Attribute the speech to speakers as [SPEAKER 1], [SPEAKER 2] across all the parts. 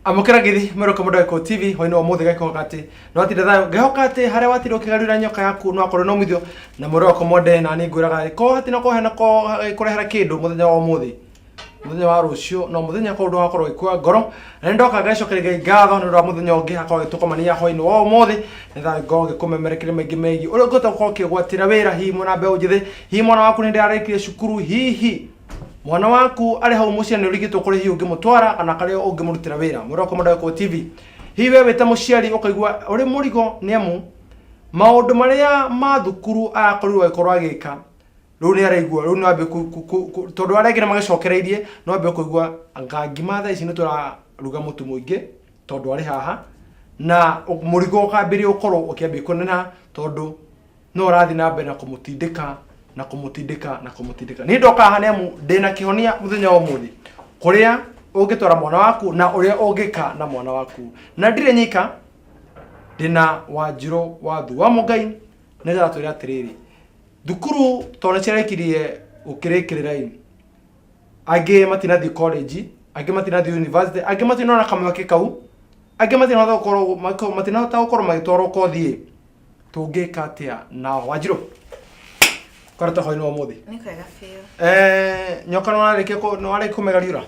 [SPEAKER 1] Amũkĩra ngeithi mwerũka mũndũ wa TV hwainĩ wa ũmũthĩ gakĩhoka atĩ nĩ watinda thayũ, ngĩhoka atĩ harĩa watinda ũkĩgarũra nyoka yaku no akorwo na umithio na mwĩrĩ wakwa mwende, na niĩ ngwĩraga ko hatina kũhena kũrehera kĩndũ mũthenya wa ũmũthĩ, mũthenya wa rũciũ no mũthenya koguo ndũgakorwo ũgĩkua ngoro. Na nĩ ndoka ngacokeria Ngai ngatho nĩ ũndũ wa mũthenya ũngĩ akorwo agĩtũkomania hwainĩ wa ũmũthĩ, nĩgetha ngorwo ngĩkũmemerekeria maingĩ megiĩ ũrĩa ũngĩhota gũkorwo ũkĩgwatĩra wĩra, hihi mwĩna mbeũ njĩthĩ, hihi mwana waku nĩ ararĩkirie cukuru, hihi mwana waku arĩ hau mũciĩ nĩ ũrigĩtwo kũrĩa hihi ũngĩmũtwara kana karĩa ũngĩmũrutĩra wĩra. Mwĩrĩ wakwa Mũndũ wa TV, hihi we wĩ ta mũciari ũkaigua ũrĩ mũrigo nĩ amu maũndũ marĩa ma thukuru arakorirwo agĩkorwo agĩka rĩu nĩ araigua rĩu nĩ wambia tondũ arĩa angĩ nĩ magĩcokereirie, nĩ wambia kũigua anga ngima thaa ici nĩ tũraruga mũtu mũingĩ tondũ arĩ haha, na mũrigo ũkambĩrĩria gũkorwo ũkĩambia kũneneha tondũ no ũrathiĩ na mbere na kũmũtindĩka na kũmũtindĩka na kũmũtindĩka. Niĩ ndoka haha nĩ amu ndĩna kĩhonia mũthenya wa ũmũthĩ kũrĩa ũngĩtwara mwana waku na ũrĩa ũngĩka na mwana waku, na ndirĩ nyika, ndĩna Wanjirũ Wathu wa Mũngai nĩgetha twĩre atĩrĩrĩ, thukuru tondũ nĩ ciarekirie gũkĩrĩkĩrĩra ĩ, angĩ matinathiĩ college, angĩ matinathiĩ university, angĩ matinona kamweke kau, angĩ matinahota gũkorwo matinahota gũkorwo magĩtwarwo kothi ĩ, tũngĩka atĩa nao? Wanjirũ, korete hwainĩ wa ũmũthĩ.
[SPEAKER 2] Nĩ kwega biũ.
[SPEAKER 1] Eh, nyoka nĩ warĩkia nĩ warĩkia kũmĩgariũra?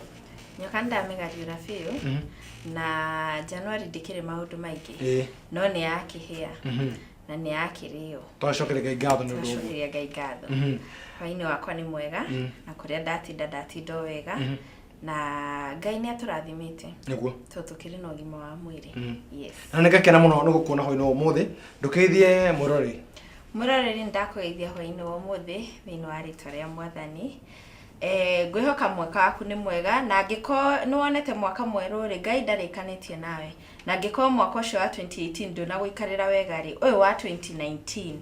[SPEAKER 2] Nyoka nĩ ndamĩgariũra biũ. Na January ndĩkĩrĩ maũndũ maingĩ. No nĩ yakĩhĩa. Na nĩ yakĩrĩo.
[SPEAKER 1] Twacokeria Ngai ngatho nĩ ũndũ ũguo.
[SPEAKER 2] Twacokeria Ngai ngatho. Hwainĩ wakwa nĩ mwega. Na kũrĩa ndatinda ndatinda o wega. Na Ngai nĩ atũrathimĩte.
[SPEAKER 1] Nĩguo.
[SPEAKER 2] Tondũ tũkĩrĩ na ũgima wa mwĩrĩ. Yes.
[SPEAKER 1] Na nĩ ngakena mũno nĩ gũkuona hwainĩ wa ũmũthĩ. Ndũkeithie mwĩroreri.
[SPEAKER 2] Mwĩroreri, nĩ ndakũgeithia hwainĩ wa ũmũthĩ thĩinĩ wa rĩtwa rĩa Mwathani. Eh, ngwĩhoka mwaka waku nĩ mwega, na angĩkorwo nĩ wonete mwaka mwerũ rĩ, Ngai ndarĩkanĩtie nawe, na angĩkorwo mwaka ũcio wa 2018 ndũnagũikarĩra wega rĩ, ũyũ wa 2019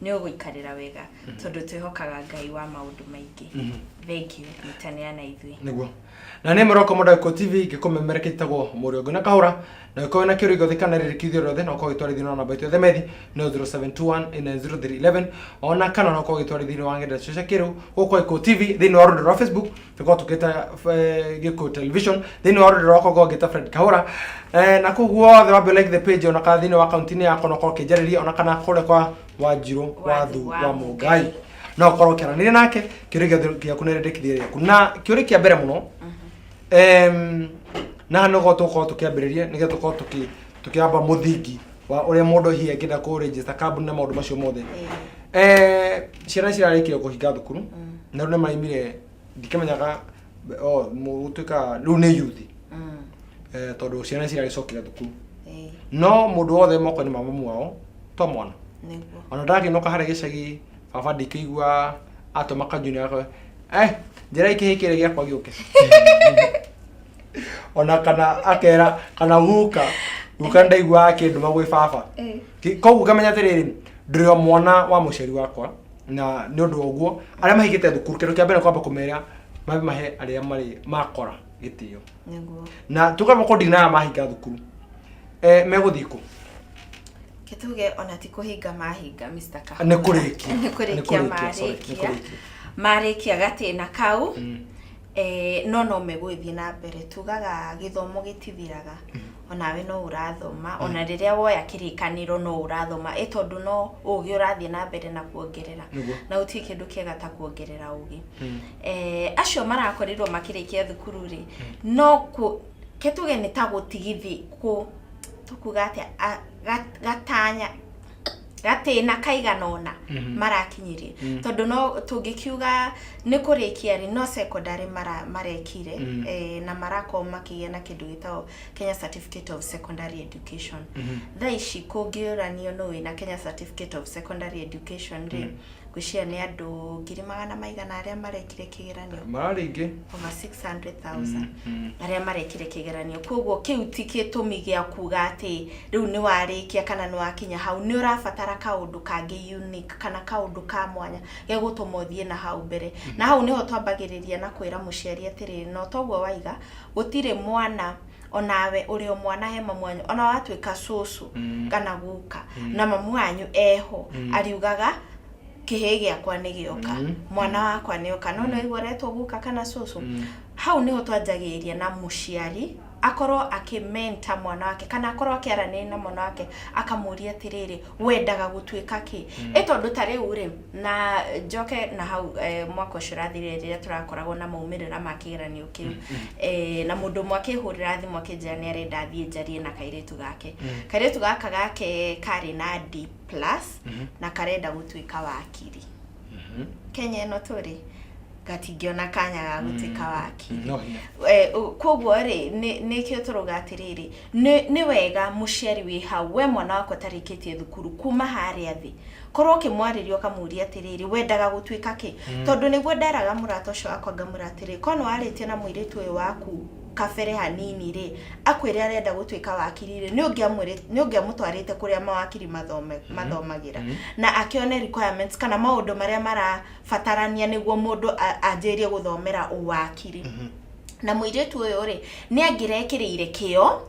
[SPEAKER 2] nĩ ũgũikarĩra wega, tondũ twĩhokaga Ngai wa maũndũ maingĩ. Thank you, nyitanĩra na ithuĩ.
[SPEAKER 1] Nĩguo. Na nĩ mũroko Mũndũ TV ngĩkũmemereka, ĩtagwo Mũrĩo Ngũna Kahũra, na ũkorwo na kĩũria gĩothe kana rĩrĩkithio rĩothe no ũkorwo ũgĩtwarithia na namba itũ ya themethi no 0721900311, ona kana no ũkorwo ũgĩtwarithia thĩinĩ wa ng'enda cia kĩrĩu gũkũ Gĩkũyũ TV, thĩinĩ wa rũrenda rwa Facebook tũkorwo tũkĩta Gĩkũyũ Television, thĩinĩ wa rũrenda rwakwa ngorwo ngĩta Fred Kahũra, na kũu guothe wambe like the page, ona kana thĩinĩ wa akaunti-inĩ yakwa no ũkorwo ũkĩnjarĩria, ona kana kũrĩa kwa Wanjirũ Wathu wa Mũngai no ũkorwo ũkĩaranĩria nake kĩũria gĩothe gĩaku na rĩndĩkithia rĩaku. Na kĩũria kĩa mbere mũno, na nĩguo tũgũkorwo tũkĩambĩrĩria nĩgetha tũkorwo tũkĩamba mũthingi wa ũrĩa mũndũ hihi angĩenda kũ register kambuni na maũndũ macio mothe. Ciana cirarĩkia kũhinga thukuru na rĩu nĩ maraimire, ndikĩmenyaga gũtuĩka rĩu nĩ youth, tondũ ciana ciragĩcokera thukuru, no mũndũ wothe moko-inĩ ma mamu wao to mwana. Ona ndakĩinũka harĩa gĩcagi, baba ndikĩigua atũma kanjuni gakwa, njĩra ikĩhĩ kĩrĩa gĩakwa gĩũke, ona kana akera kana guka guka ndaigua akĩndũma gwĩ baba. Koguo ngamenya atĩrĩrĩ, ndĩrĩ o mwana wa mũciari wakwa, na nĩ ũndũ wa ũguo arĩa mahingĩte thukuru, kĩndũ kĩa mbere kwamba kũmera mambe mahe arĩa marĩ makora gĩtĩo. Na tukamba kũndina aya mahinga thukuru, megũthiĩ kũ?
[SPEAKER 2] Kĩtuge ona ti kũhinga mahinga, Mr. Kahũra.
[SPEAKER 1] Nĩ kũrĩkia.
[SPEAKER 2] Nĩ kũrĩkia.
[SPEAKER 1] Nĩ kũrĩkia, sorry, nĩ
[SPEAKER 2] marĩkia.
[SPEAKER 1] Kũrĩkia.
[SPEAKER 2] Marĩkia gatĩna kau, no megũgĩthiĩ na mbere. Tugaga gĩthomo gĩtithiraga, onawe no ũrathoma, ona rĩrĩa woya kĩrĩkanĩro no ũrathoma, ĩ tondũ no ũgĩ ũrathiĩ na mbere na kuongerera. Na gũtirĩ kĩndũ kĩega ta kuongerera ũgĩ. Acio marakorirwo makĩrĩkia thukuru rĩ, no kũ kĩtuge nĩ ta gũtigithi kũ tũkuga atĩa, gatanya gatĩna kaigana ũna marakinyirie, tondũ no tũngĩkiuga nĩ kũrĩkia rĩ, no secondary marekire, na marakorwo makĩgĩa na kĩndũ gĩtagwo Kenya Certificate of Secondary Education. Thaa ici kũngĩũranio nũ wĩna Kenya Certificate of Secondary Education rĩ, ngwĩciria nĩ andũ ngiri magana maigana arĩa marekire kĩgeranio.
[SPEAKER 1] Mararĩ ingĩ.
[SPEAKER 2] Over 600,000 arĩa marekire kĩgeranio. Koguo kĩu ti gĩtũmi gĩa kuga atĩ rĩu nĩ warĩkia kana nĩ wakinya hau. Nĩ ũrabatara kaũndũ kangĩ unique kana kaũndũ ka mwanya gegũtũma ũthiĩ na hau mbere. Na hau nĩho twambagĩrĩria na kwĩra mũciari atĩrĩrĩ, no toguo waiga, gũtirĩ mwana, onawe ũrĩ o mwana he mamu wanyu, ona watuĩka cũcũ kana guka na mamu wanyu eho, ariugaga kĩhĩĩ gĩakwa nĩ gĩoka, mwana wakwa nĩ oka, no nĩ waigua ũretwo guka kana cũcũ. Hau nĩho twanjagĩrĩria na mũciari. Akorwo akĩmenta mwana wake kana akorwo akĩaranĩria na mwana wake, akamũria atĩrĩrĩ, wendaga gũtuĩka kĩ? Ĩ tondũ ta rĩu rĩ, na njoke na hau, mwaka ũcio ũrathirire rĩrĩa tũrakoragwo na maumĩrĩra ma kĩgeranio kĩu, na mũndũ ũmwe akĩhũrĩra thimũ akĩnjĩra nĩ arenda thiĩ njarie na kairĩtu gake. Kairĩtu gaka gake karĩ na D plus na karenda gũtuĩka wakiri. Kenya ĩno tũrĩ, gatingĩona kanya ga gũtuĩka wakiri.
[SPEAKER 1] No hinya.
[SPEAKER 2] Koguo rĩ, nĩkĩo tũrauga atĩrĩrĩ, nĩ wega mũciari wĩ hau, we mwana waku atarĩkĩtie thukuru, kuma harĩa thĩ, korwo ũkĩmwarĩria ũkamũria atĩrĩrĩ, wendaga gũtuĩka kĩ? Tondũ nĩguo nderaga mũrata ũcio wakwa, ngamwĩra atĩrĩrĩ, korwo nĩ warĩtie na mũirĩtu ũyũ waku kabere hanini rĩ, akwĩre arenda gũtuĩka wakiri rĩ, nĩ ũngĩamũtwarĩte kũrĩa mawakiri mathomagĩra na akĩone requirements kana maũndũ marĩa marabatarania nĩguo mũndũ anjĩrĩrie gũthomera ũwakiri. Na mũirĩtu ũyũ rĩ, nĩ angĩrekĩrĩire kĩo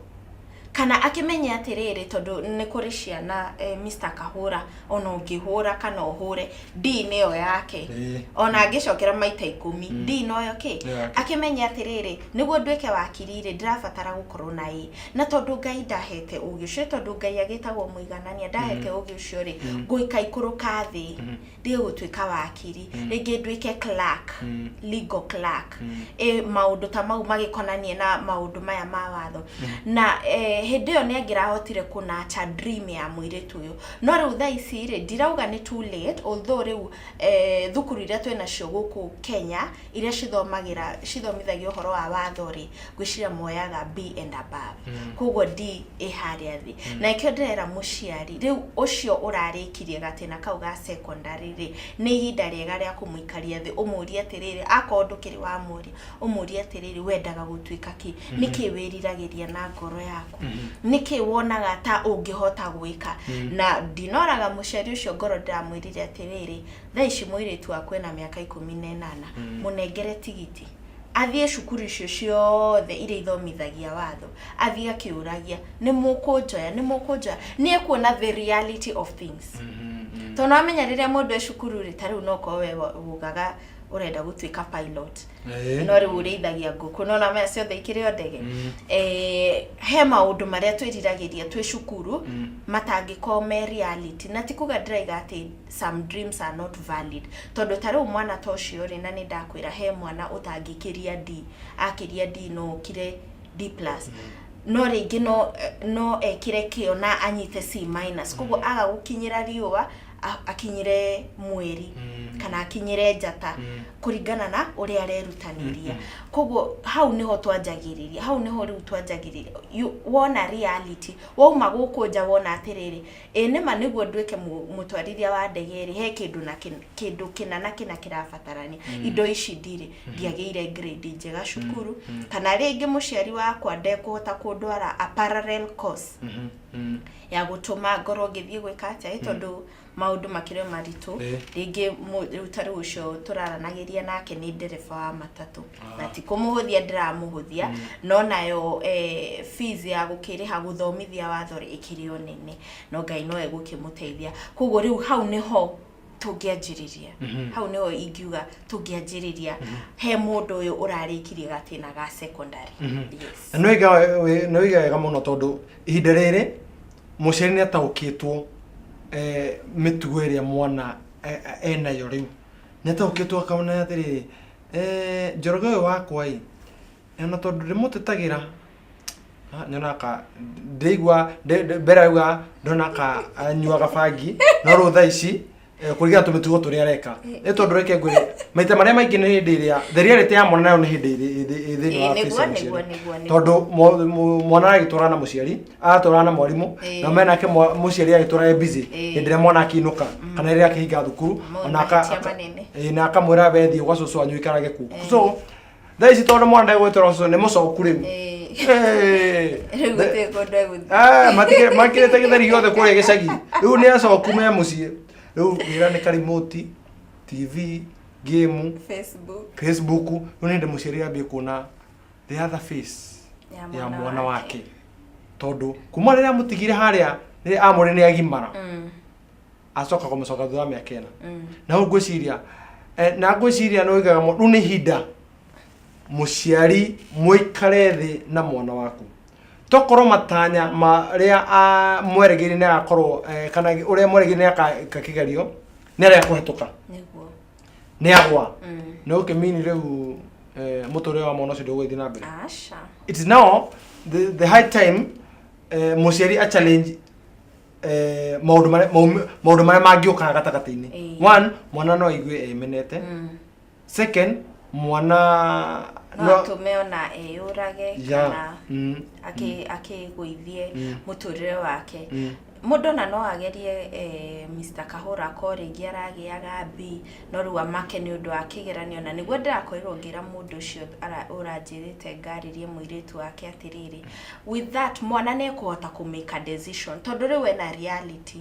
[SPEAKER 2] kana akĩmenye atĩrĩrĩ, tondũ nĩ kũrĩ ciana, Mr. Kahũra, ona ũngĩhũra kana ũhũre D nĩyo yake. Ona angĩcokera maita 10, D noyo kĩ.
[SPEAKER 1] Nĩyo yake.
[SPEAKER 2] Akĩmenye atĩrĩrĩ, nĩguo nduĩke wakiri rĩ, ndĩrabatara gũkorwo na A, na tondũ Ngai ndahete ũgĩ ũcio, tondũ Ngai agĩtagwo mũiganania, ndahete ũgĩ ũcio rĩ, ngũikaikũrũka thĩ ndige gũtuĩka wakiri, rĩngĩ nduĩke clerk, legal clerk, maũndũ ta mau magĩkonanie na maũndũ maya ma watho. Na hĩndĩ ĩyo nĩ angĩrahotire kũnacha dream ya mũirĩtu ũyũ. No rĩu thaa ici rĩ, ndirauga nĩ too late, although rĩu thukuru iria twĩnacio gũkũ Kenya iria cithomagĩra, cithomithagia ũhoro wa watho rĩ, ngwĩciria moyaga B and above, koguo D ĩ harĩa thĩ. Na ĩkĩo ndĩrera mũciari rĩu ũcio ũrarĩkirie gatĩna kau ga secondary rĩ, nĩ ihinda rĩega rĩa kũmũikaria thĩ, ũmũrie atĩrĩrĩ, akorwo ndũkĩrĩ wamũria, ũmũrie atĩrĩrĩ, wendaga gũtuĩka kĩ? Nĩkĩ wĩriragĩria na ngoro yaku? Nĩkĩ wonaga ta ũngĩhota gwĩka? Na ndinoraga mũciari ũcio ngoro, ndĩramwĩrire atĩrĩrĩ, thaa ici mũirĩtu waku ena mĩaka 18, mũnengere tigiti athiĩ cukuru icio ciothe iria ithomithagia watho, athiĩ akĩũragia, nĩ mũkũnjoya, nĩ mũkũnjoya? Nĩ ekuona the reality of things, tondũ wamenya rĩrĩa mũndũ e cukuru rĩ, ta rĩu no korwo we ugaga ũrenda gũtuĩka pilot, no rĩu ũrĩithagia ngũkũ, no namenya ciothe ikĩrĩ o ndege. He maũndũ marĩa twĩriragĩria twĩ cukuru matangĩkorwo me reality, na ti kuga ndĩraiga atĩ some dreams are not valid, tondũ ta rĩu mwana ta ũcio rĩ, na nĩ ndakwĩra he mwana ũtangĩkĩria D, akĩria D no ũkire D plus, no rĩngĩ no ekĩre kĩo na anyite C minus, koguo aga gũkinyĩra riũa, akinyĩre mweri kana akinyĩre njata, kũringana na ũrĩa arerutanĩria. Koguo hau nĩho twanjagĩrĩria, hau nĩho rĩu twanjagĩrĩria. Wona reality, wauma gũkũ nja, wona atĩrĩrĩ, ĩ nĩma nĩguo nduĩke mũtwarithia wa ndege rĩ, he kĩndũ na kĩndũ kĩna na kĩna kĩrabatarania, indo ici ndirĩ, ndiagĩire grade njega cukuru, kana rĩngĩ mũciari wakwa ndekũhota kũndwara a parallel course ya gũtũma ngorwo ngĩthiĩ gwĩka atĩa, ĩ tondũ maũndũ makĩrĩ o maritũ. Rĩngĩ rĩu ta rĩu ũcio tũraranagĩria nake nĩ ndereba wa matatũ, na ti kũmũhũthia ndĩramũhũthia, no nayo fees ya gũkĩrĩha gũthomithia watho rĩ, ĩkĩrĩ o nene, no Ngai no egũkĩmũteithia. Koguo rĩu hau nĩho tũngĩanjĩrĩria, hau nĩho ingiuga tũngĩanjĩrĩria he mũndũ ũyũ ũrarĩkirie gatĩna ga secondary, yes.
[SPEAKER 1] Na nĩ wĩiga wega mũno, tondũ ihinda rĩrĩ mũciari nĩ ataũkĩtwo mĩtugo ĩrĩa mwana enayo rĩu, nĩ ataũkĩtwo akona atĩrĩrĩ, Njoroge ũyũ wakwa ĩ, ona tondũ ndĩmũtetagĩra, nyonaga ka ndĩigua mbere auga ndona ka anyuaga bangi, no rĩu thaa ici, kũringana na tũmĩtugo tũrĩa areka, nĩ tondũ reke ngwĩre, maita marĩa maingĩ nĩ hĩndĩ ĩrĩa the reality ya mwana nayo nĩ hĩndĩ ĩ thĩinĩ wa face ya mũciari.
[SPEAKER 2] Nĩguo.
[SPEAKER 1] Tondũ mwana aragĩtwarana na mũciari, aratwarana na mwarimũ, na menake mũciari agĩtwara e busy hĩndĩ ĩrĩa mwana akĩinũka kana rĩrĩa akĩhinga thukuru.
[SPEAKER 2] Maũndũ
[SPEAKER 1] Ona
[SPEAKER 2] mahĩtia manene.
[SPEAKER 1] Na akamwĩra we thiĩ gwa cũcũ wanyu ikarage kuo. So thaa ici tondũ mwana ndegwĩtwara cũcũ, nĩ mũcoku rĩu.
[SPEAKER 2] Rĩu gũtirĩ kũndũ egũthiĩ.
[SPEAKER 1] Ah, makĩrĩte gĩtheri gĩothe kũrĩa gĩcagi, rĩu nĩ acoku me mũciĩ, rĩu wĩra nĩ karimoti, TV, game,
[SPEAKER 2] Facebook.
[SPEAKER 1] Facebook. Rĩu nĩ hĩndĩ mũciari ambie kuona the other face
[SPEAKER 2] ya
[SPEAKER 1] ya mwana wake, tondũ kuma rĩrĩa amũtigire harĩa, rĩrĩa amũrĩ nĩ agimara, acoka kũmũcoka thutha wa mĩaka 4. Na hau ngwĩciria, na ngwĩciria nĩ ũigaga rĩu nĩ ihinda. Mũciari, mũikare thĩ na mwana waku. Tokorwo matanya marĩa mweregeire nĩ agakorwo kana ũrĩa mweregeire nĩ aka kĩgerio nĩ arĩa kũhetũka.
[SPEAKER 2] Nĩguo.
[SPEAKER 1] Nĩ agwa. Nĩ ũkĩmini rĩu mũtũrĩre wa mwana ũcio ndũgũgĩthiĩ na mbere.
[SPEAKER 2] Aca.
[SPEAKER 1] It is now the high time mũciari a challenge maũndũ marĩa maũndũ marĩa mangĩũka gatagatĩ-inĩ. One, mwana no aigue emenete. Second, mwana
[SPEAKER 2] no atũme ona eyũrage kana akĩgũithie mũtũrĩre wake. Mũndũ ona no agerie Mr. Kahũra akorwo rĩngĩ aragĩaga B, no rĩu amake nĩ ũndũ wa kĩgeranio. Na nĩguo ndĩrakorirwo ngĩra mũndũ ũcio ũranjĩrĩte ngarĩrie mũirĩtu wake atĩrĩrĩ, with that mwana nĩ ekũhota kũ make a decision, tondũ rĩu ena reality.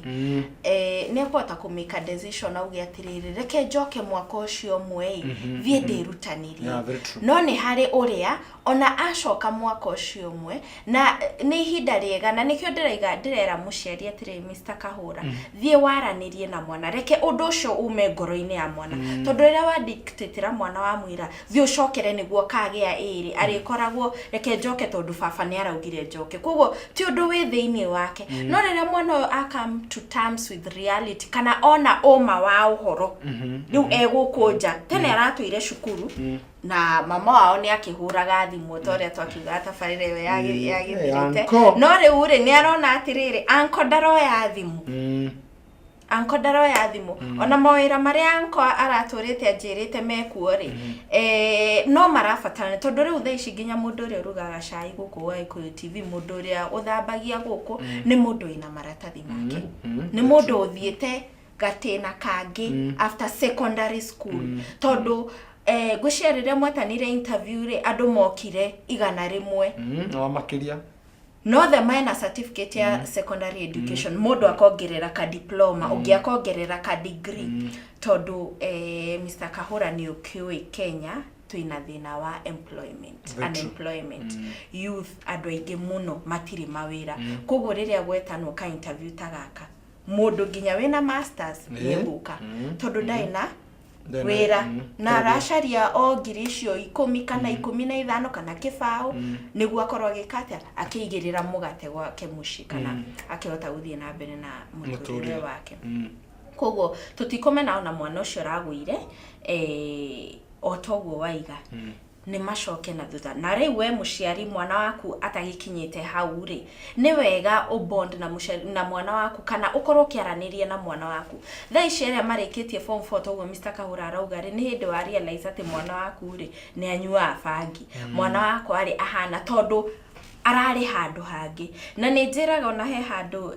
[SPEAKER 2] Nĩ ekũhota kũ make a decision auge atĩrĩrĩ, reke njoke mwaka ũcio ũmwe ĩ, thiĩ ndĩrutanĩrie.
[SPEAKER 1] Yeah, very true.
[SPEAKER 2] No nĩ harĩ ũrĩa ona acoka mwaka ũcio ũmwe na nĩ ihinda rĩega, na nĩkĩo ndĩraiga ndĩrera mũciari atĩrĩrĩ, Mr. Kahũra, thiĩ waranĩrie na mwana, reke ũndũ ũcio ume ngoro-inĩ ya mwana, tondũ rĩrĩa wandictatĩra mwana wamwĩra thiĩ ũcokere nĩguo kagĩa ĩrĩ, arĩkoragwo reke njoke tondũ baba nĩ araugire njoke, koguo ti ũndũ wĩ thĩinĩ wake. No rĩrĩa mwana ũyũ a come to terms with reality kana ona ũma wa ũhoro, rĩu egũkũ nja, tene aratũire cukuru na mama wao nĩ akĩhũraga thimũ ta ũrĩa twakiugaga tabarĩra ĩyo yagĩthirĩte.
[SPEAKER 1] Uncle.
[SPEAKER 2] No rĩu rĩ, nĩ arona atĩrĩrĩ, anko ndaroya thimũ, anko ndaroya thimũ, ona mawĩra marĩa anko aratũrĩte anjĩrĩte mekuo rĩ, no marabatarana, tondũ rĩu thaa ici nginya mũndũ ũrĩa ũrugaga cai gũkũ gwa Gĩkũyũ TV, mũndũ ũrĩa ũthambagia gũkũ, nĩ mũndũ wĩna maratathi make, nĩ mũndũ ũthiĩte gatĩna kangĩ after secondary school, tondũ ngwĩciria rĩrĩa mwetanire interview rĩ, andũ mokire 100.
[SPEAKER 1] No makĩria.
[SPEAKER 2] No the mena certificate ya secondary education, mũndũ akongerera ka diploma, ũngĩ akongerera ka degree, tondũ Mr. Kahũra, nĩ ũkĩũĩ Kenya twĩna thĩna wa employment.
[SPEAKER 1] Very true.
[SPEAKER 2] Unemployment, youth, andũ aingĩ mũno matirĩ mawĩra, koguo rĩrĩa gwetanwo ka interview ta gaka, mũndũ nginya wĩna masters nĩ egũka tondũ ndarĩ na wĩra na aracaria o ngiri icio 10 kana 15 kana 20 nĩguo akorwo agĩka atĩa, akĩigĩrĩra mũgate gwake mũciĩ kana akĩhota gũthiĩ na mbere na mũtũrĩre
[SPEAKER 1] Mũtũrĩre.
[SPEAKER 2] wake. Koguo tũtikũmena ona mwana ũcio ũragũire, o toguo waiga nĩ macoke na thutha. Na rĩu we mũciari, mwana waku atagĩkinyĩte hau rĩ, nĩ wega ũbond na mũciari na mwana waku kana ũkorwo ũkĩaranĩria na mwana waku. Thaa ici arĩa marĩkĩtie form 4, toguo Mr. Kahũra arauga rĩ, nĩ hĩndĩ wa realize atĩ mwana waku rĩ, nĩ anyuaga bangi, mwana wakwa rĩ, ahana tondũ ararĩ handũ hangĩ. Na nĩ njĩraga ona he handũ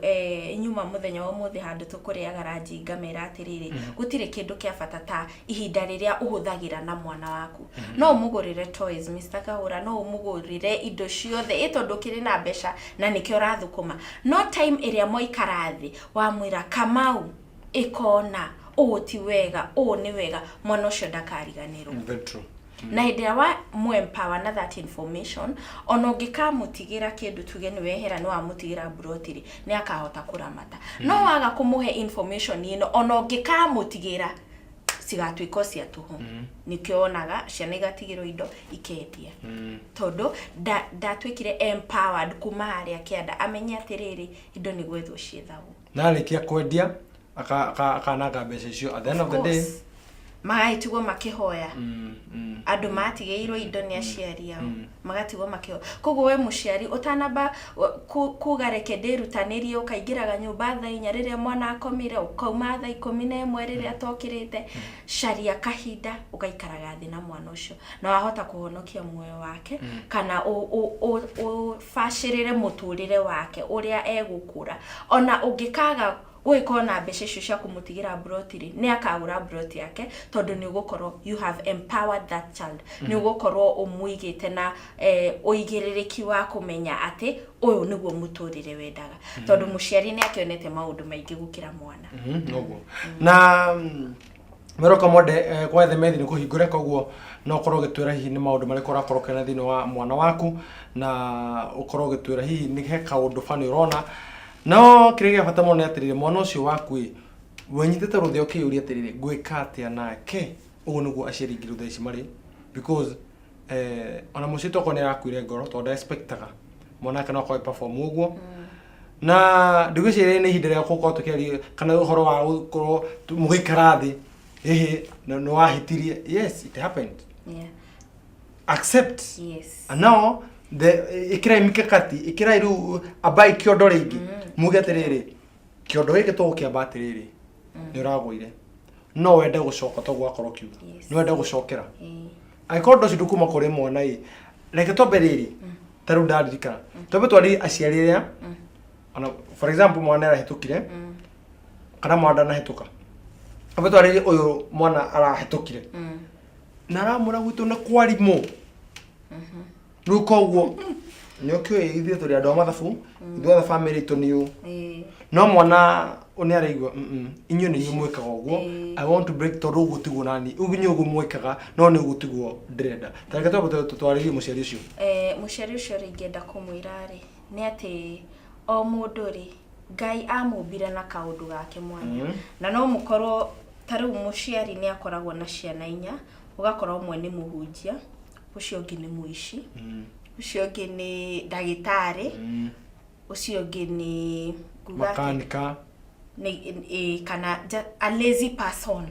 [SPEAKER 2] nyuma mũthenya wa ũmũthĩ, handũ tũkũrĩaga ranji, ngamera atĩrĩrĩ, gũtirĩ kĩndũ kĩa bata ta ihinda rĩrĩa ũhũthagĩra na mwana waku. No ũmũgũrĩre toys, Mr. Kahũra, no ũmũgũrĩre indo ciothe ĩ tondũ ũkĩrĩ na mbeca na nĩkĩo ũrathũkũma, no time ĩrĩa mwaikara thĩ wamwĩra, "Kamau, ĩkona ũũ ti wega, ũũ nĩ wega," mwana ũcio ndakariganĩrwo.
[SPEAKER 1] Very true.
[SPEAKER 2] Na hĩndĩ ĩrĩa wa mũempower na that information, ona ũngĩkamũtigĩra kĩndũ, tuge nĩ wehera nĩ wamũtigĩra mburoti rĩ, nĩ akahota kũramata. No waga kũmũhe information ĩno, ona ũngĩkamũtigĩra cigatuĩka o cia tũhũ. Nĩkĩo wonaga ciana igatigĩrwo indo ikendia, tondũ ndatuĩkire empowered kuma harĩa kĩanda amenye atĩrĩrĩ, indo nĩ gwethwo ciethagwo.
[SPEAKER 1] Na arĩkia kwendia akananga mbeca icio at the end of the day.
[SPEAKER 2] Course. Magagĩtigwo makĩhoya. Andũ matigĩirwo indo nĩ aciari ao magatigwo makĩhoya. Koguo we mũciari, ũtanamba kuga reke ndĩrutanĩrie, ũkaingĩraga nyũmba thaa 4 rĩrĩa mwana akomire, ũkauma thaa 11 rĩrĩa atokĩrĩte, caria kahinda ũgaikaraga thĩ na mwana ũcio, na wahota kũhonokia muoyo wake kana ũbacĩrĩre mũtũrĩre wake ũrĩa egũkũra. Ona ũngĩkaga gũgĩkorwo na mbeca icio cia kũmũtigĩra mburoti rĩ, nĩ akagũra mburoti yake, tondũ nĩ ũgũkorwo you have empowered that child, nĩ ũgũkorwo ũmũigĩte na ũigĩrĩrĩki wa kũmenya atĩ ũyũ nĩguo mũtũrĩre wendaga, tondũ mũciari nĩ akĩonete maũndũ maingĩ gũkĩra mwana.
[SPEAKER 1] Noguo na Meroka mwende kwa themethi nĩ kũhingũre, koguo no ũkorwo ũgĩtwĩra hihi nĩ maũndũ marĩkũ ũrakorwo ũkĩona thĩinĩ wa mwana waku, na ũkorwo ũgĩtwĩra hihi nĩ he kaũndũ bani ũrona. No kĩrĩa gĩa bata mũno nĩ atĩrĩrĩ, mwana ũcio waku ĩ wenyitĩte rũthĩa ũkĩyũria atĩrĩrĩ, ngwĩka atĩa nake? Ũguo nĩguo aciari aingĩ rĩu thaa ici marĩ, because Ona mũciĩ tokorwo nĩ arakuire ngoro tondũ ndaexpectaga mwana wake no akorwo perform ũguo. Na ndigwĩciria nĩ ihinda rĩa gũkorwo tũkĩaria kana ũhoro wa gũkorwo mũgĩikara thĩ, ĩhĩ, nĩ wahĩtirie. Yes, it happened. Accept. And now the ĩkĩrai mikakati, ĩkĩrai rĩu, ambai kĩondo rĩngĩ, muge atĩrĩrĩ, kĩondo gĩkĩ tũgũkĩamba atĩrĩrĩ, nĩ ũragũire, no wende gũcoka toguo wakorwo ũkiuga, nĩ wende gũcokera. Angĩkorwo ũndũ ũcio ndũkuma kũrĩ mwana ĩ, reke twambe rĩrĩ, ta rĩu ndaririkana, twambe twarĩrie aciari arĩa ona, for example, mwana arahĩtũkire kana mwana ndanahĩtũka, twambe twarĩrie ũyũ mwana arahĩtũkire na aramwĩra gwitũ nĩ kwarimũ. Rĩu koguo nĩ ũkĩũĩ ithuĩ tũrĩ andũ a mathabu, ithuothe family itũ nĩ ũ no mwana nĩ araigua, "Inyuĩ nĩ inyuĩ mwĩkaga ũguo. I want to break, tondũ ũguo tiguo nani, ũguo inyuĩ ũguo mwĩkaga, no nĩ ũguo tiguo ndĩrenda." Ta reke twambe twarĩrie mũciari ũcio.
[SPEAKER 2] Mũciari ũcio rĩ, ingĩenda kũmwĩra rĩ, nĩ atĩ o mũndũ rĩ, Ngai amũmbire na kaũndũ gake mwanya. Na no mũkorwo ta rĩu mũciari nĩ akoragwo na ciana inya, ũgakora ũmwe nĩ mũhunjia, ũcio ũngĩ nĩ mũici, ũcio ũngĩ nĩ ndagĩtarĩ, ũcio ũngĩ nĩ nguga atĩa?
[SPEAKER 1] Makanika.
[SPEAKER 2] Nĩ kana a lazy person.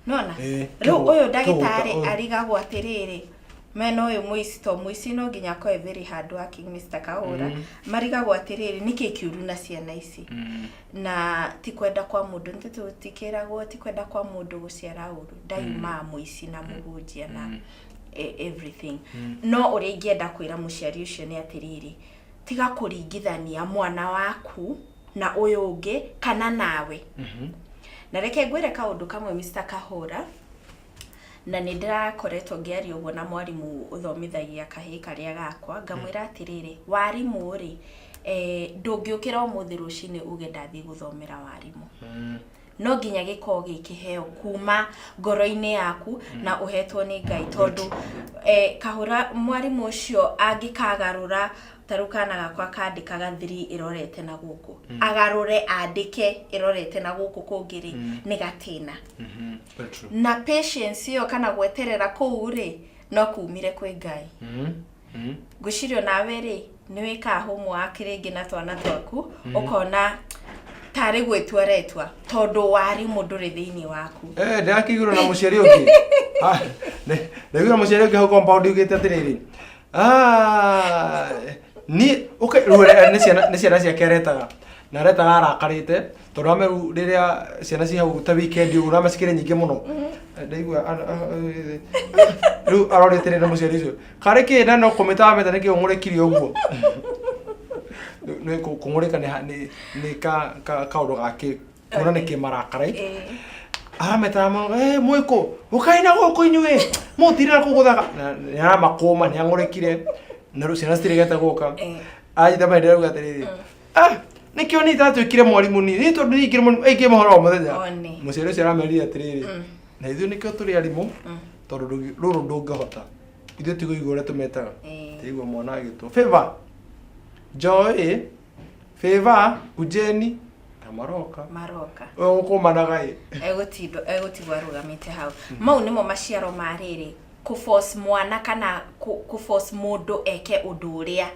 [SPEAKER 2] Nona rĩu ũyũ ndagĩtarĩ arigagwo atĩrĩrĩ, mena ũyũ mũici, to mũici no nginya akorwo e very hard working, Mr. Kahũra, marigagwo atĩrĩrĩ, nĩkĩ kĩũru na ciana ici? Na ti kwenda kwa mũndũ, nĩ tũtikĩragwo ti kwenda kwa mũndũ gũciara ũru, ndayumaga mũici na mũhunjia na everything. No ũrĩa ingĩenda kwĩra mũciari ũcio nĩ atĩrĩrĩ, tiga kũringithania mwana waku na ũyũ ũngĩ kana nawe. Na reke ngwĩre kaũndũ kamwe, Mr. Kahũra, na nĩ ndĩrakoretwo ngĩaria ũguo na mwarimũ ũthomithagia kahĩĩ karĩa gakwa, ngamwĩra atĩrĩrĩ, warimũ rĩ, ndũngĩũkĩra ũmũthĩ rũcinĩ uge ndathiĩ gũthomera warimũ. No nginya gĩkorwo gĩ kĩheo kuma ngoro-inĩ yaku na ũhetwo nĩ Ngai, tondũ Kahũra, mwarimũ ũcio angĩkagarũra, ta rĩu kana gakwa kandĩkaga 3 ĩrorete na gũkũ, agarũre andĩke ĩrorete na gũkũ kũngĩ rĩ, nĩ gatĩna.
[SPEAKER 1] Very true.
[SPEAKER 2] Na patience ĩyo kana gweterera kũu rĩ, no kumire kwĩ Ngai. Ngwĩciria onawe rĩ, nĩ wĩkaga homework rĩngĩ na twana twaku, ũkona tarĩ gwĩtua retua tondũ warimũ ndũrĩ thĩinĩ waku.
[SPEAKER 1] Ndĩrakĩiguĩra na mũciari ũngĩ. Ah, ndaiguĩra mũciari ũngĩ hau compound yugĩte atĩrĩrĩ, "Ah, niĩ okay, rĩu nĩ ciana ciake aretaga, na aretaga arakarĩte tondũ ameru rĩrĩa ciana ci hau ta weekend ũguo nama cikĩrĩ nyingĩ mũno." Ndaigua rĩu arorĩte rĩrĩ mũciari ũcio karĩ kĩ na no kũmĩta wamĩta nĩkĩ ũng'ũrĩkire ũguo. Nĩ kũng'ũrĩka nĩ kaũndũ gake kuona nĩ kĩmarakara. Arametaga mũno, "Mwĩkũ ũkai na gũkũ inyuĩ mũtirĩ na kũu gũthaka." Na nĩ aramakũma nĩ ang'ũrĩkire na rĩu ciana citiregete gũka. Anyita mahinda arauga atĩrĩrĩ, "Ah, nĩkĩo niĩ itatuĩkire mwarimũ niĩ niĩ tondũ niĩ ingĩrĩ mwarimũ aingĩ mohoro wa mũthenya."
[SPEAKER 2] One.
[SPEAKER 1] Mũciari ũcio aramerire atĩrĩrĩ, na ithuĩ nĩkĩo tũrĩ arimũ, tondũ rũrũ ndũngĩhota, ithuĩ tigũigua ũrĩa tũmetaga. Tĩigua mwana agĩtwo Favor, Joy, Favor, Ujeni na maroka.
[SPEAKER 2] Maroka.
[SPEAKER 1] Ũyũ gũkũmanaga ĩ.
[SPEAKER 2] Egũtindwo egũtigwo arũgamĩte hau. Mau nĩmo maciaro ma rĩrĩ, kũ-force mwana kana kũ-force mũndũ eke ũndũ ũrĩa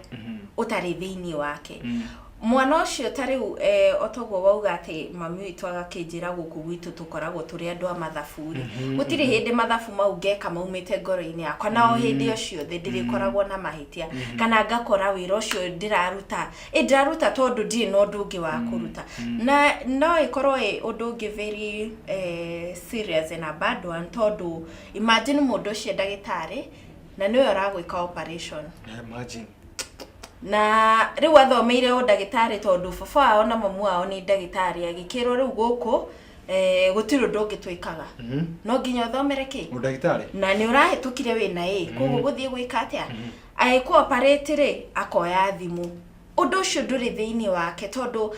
[SPEAKER 2] ũtarĩ thĩinĩ wake. Mwana ũcio ta rĩu, o toguo wauga atĩ mami witũ agakĩnjĩra gũkũ gwitũ tũkoragwo tũrĩ andũ a mathabu rĩ, gũtirĩ hĩndĩ mathabu mau ngeka maumĩte ngoro-inĩ yakwa, na o hĩndĩ o ciothe ndĩrĩkoragwo na mahĩtia kana ngakora wĩra ũcio ndĩraruta ĩ ndĩraruta tondũ ndirĩ na ũndũ ũngĩ wa kũruta. Na no ĩkorwo ĩ ũndũ ũngĩ very serious and a bad one, tondũ imagine mũndũ ũcio ndagĩtarĩ na nĩwe ũragwĩka operation.
[SPEAKER 1] Imagine.
[SPEAKER 2] Na rĩu athomeire ũndagĩtarĩ tondũ baba wao na mamu wao nĩ ndagĩtarĩ, agĩkĩrwo rĩu gũkũ gũtirĩ ũndũ ũngĩ twĩkaga, no nginya ũthomere kĩ?
[SPEAKER 1] Ũndagĩtarĩ.
[SPEAKER 2] Na nĩ ũrahĩtũkire wĩna ĩ koguo gũthiĩ gwĩka atĩa? Agĩkũ operate rĩ, akoya thimũ. Ũndũ ũcio ndũrĩ thĩinĩ wake, tondũ